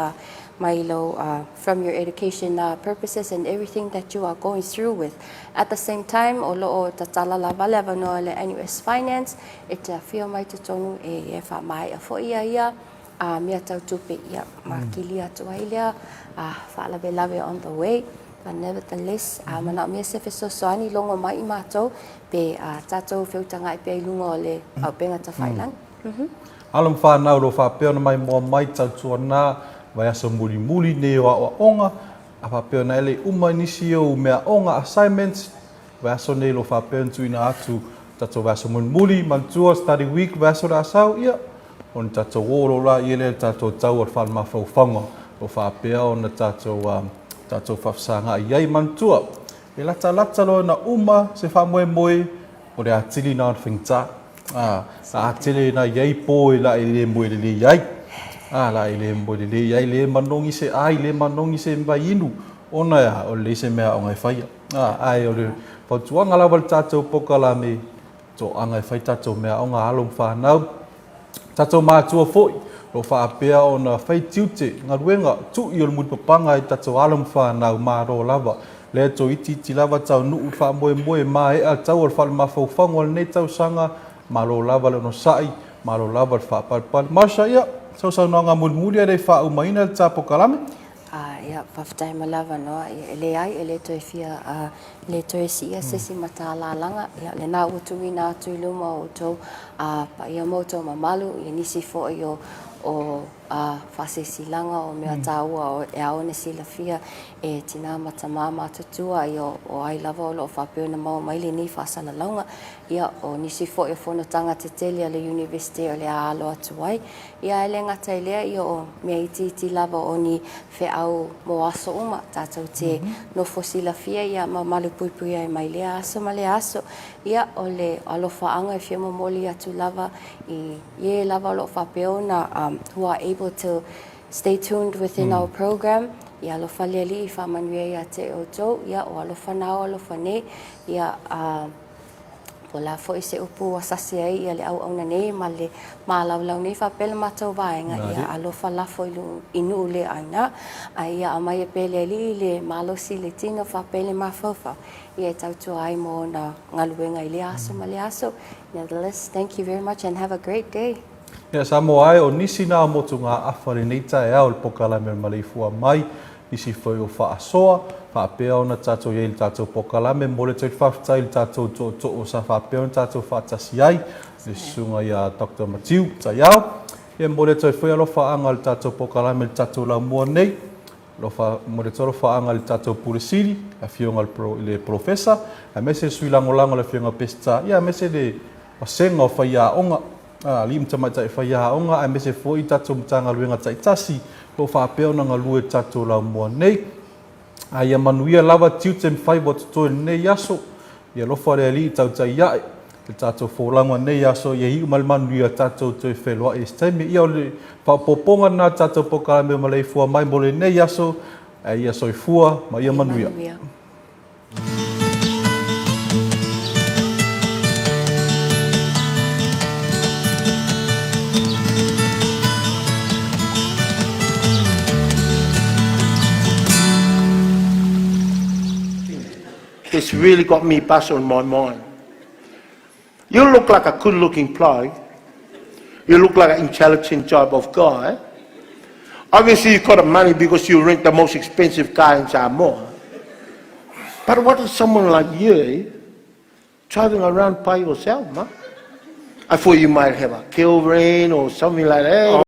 mai lou from your education purposes and everything that you are going through with. At the same time, o lo o tatala lava le avanoa le NUS Finance e te afio mai totonu e faamaea foi ia ia mea tau tupe ia makili atu ai lea faalavelave on the way. But nevertheless, a manaomia se fesoasoani logo mai i matou pe tatou feutagai pea i luga o le auupega tafailangi. Alo ma fanau o lo o faapea ona maimoa mai tautuana vaiaso mulimuli nei o aoaoga, a faapea ona ele uma i nisi ou meaaoga, assignments, vaiaso nei o lo o faapea ona tuuina atu tatou vaiaso mulimuli, manatua study week vaiaso le a sau, ia, ona tatou o loa la ia lea le tatou tau o le faalemafaufauga o lo o faapea ona tatou, tatou faafesagai ai. Manatua, e latalata loa ina uma se faamoemoe, O le atili na o le faigata. A, a tele na i ai po e la e le moe lelei ai. A, la e le moe lelei ai, le manogi se ai, le manogi se vai inu, ona e a, o le leai se mea aoga e faia. A, ae o le fautuaga lava i le tatou pokalame, toaga e fai tatou mea aoga alo ma fanau, Tatou matua foi, o lo o faapea ona fai tiute, galuega, tui o le mulipapaga i tatou alo ma fanau, malo lava. Lea toitiiti lava taunuu le faamoemoe maea tau o le falemafaufauga o lenei tausaga, malo lava le onosai, malo lava le faapalepale. Marsha, ia, sau saunoaga mulimuli ae le i faaumaina le ta polokalame. A, ia, faafetai mo le avanoa. Ia, e leai, e le toe fia, a, le toe siia se isi matalalaga. Ia, lena ua tuuina atu i luma o outou, a, paia ma outou mamalu, ia nisi foi o, o, a, faasilasilaga o mea taua o, e ao ona silafia e tinā ma tamā matutua, ia, o, o ai lava o lo o faapea ona maua mai lenei faasalalauga. Ia, o nisi foi o fonotaga tetele a le Iunivesite o le a alo atu ai. Ia, ae le gata i lea, ia, o mea itiiti lava o ni feau mo aso uma, tatou te nofo silafia, ia, ma malupuipui ai mai lea aso ma lea aso. Ia, o le alofaaga e fia momoli atu lava i e lava o lo o faapea ona, who are able to stay tuned within our program, ia alofa le Alii faamanuia ia te outou, ia, o alofa na ao alofa nei, ia, a. Po o le a foi se upu ua sasi ai ia le auauna nei ma le malaulau nei faapea le matou vaega, ia alofa lafo i i nuu le aina, a ia aumai e pea le Alii le malosi i le tino faapea le mafaufau, ia e tautua ai mo ona galuega i lea aso ma lea aso. Nevertheless, thank you very much and have a great day. Ia Samoa e, o nisi na o motugaafa lenei taeao i le pokalame o le maleifua mai, nisi foi o faasoa, faapea ona tatou i ai i le tatou pokalame. Momoli atu ai le faafetai i le tatou tootoo sa faapea ona tatou faatasi ai, le susuga ia Doctor Matiu Taiao. Ia momoli atu ai foi alofaaga o le tatou pokalame i le tatou laumua nei. Alofa, momoli atu alofaaga i le tatou Pule Sili, le Afioga i le Polofesa, aemaise le Sui Lagolago le Afioga Peseta, ia aemaise le vasega o faiaoga, alii ma tamaitai faiaoga, aemaise foi tatou Matagaluega taitasi o lo o faapea ona galue i le tatou laumua nei. A ia manuia lava tiute ma faiva o totoe i lenei aso. Ia alofa le Alii tautai ae le tatou folauga nei aso ia iu mai le manuia tatou toe feiloai i se taimi. Ia o le faaopoopoga lena o le tatou polokalame o Maleifua Mai mo lenei aso, ae ia soifua ma ia manuia. It's really got me puzzled in my mind. You look like a good-looking bloke. You look like an intelligent type of guy. Obviously, you've got the money because you rent the most expensive car in Samoa. But what is someone like you driving around by yourself, man? I thought you might have a girlfriend or something like that.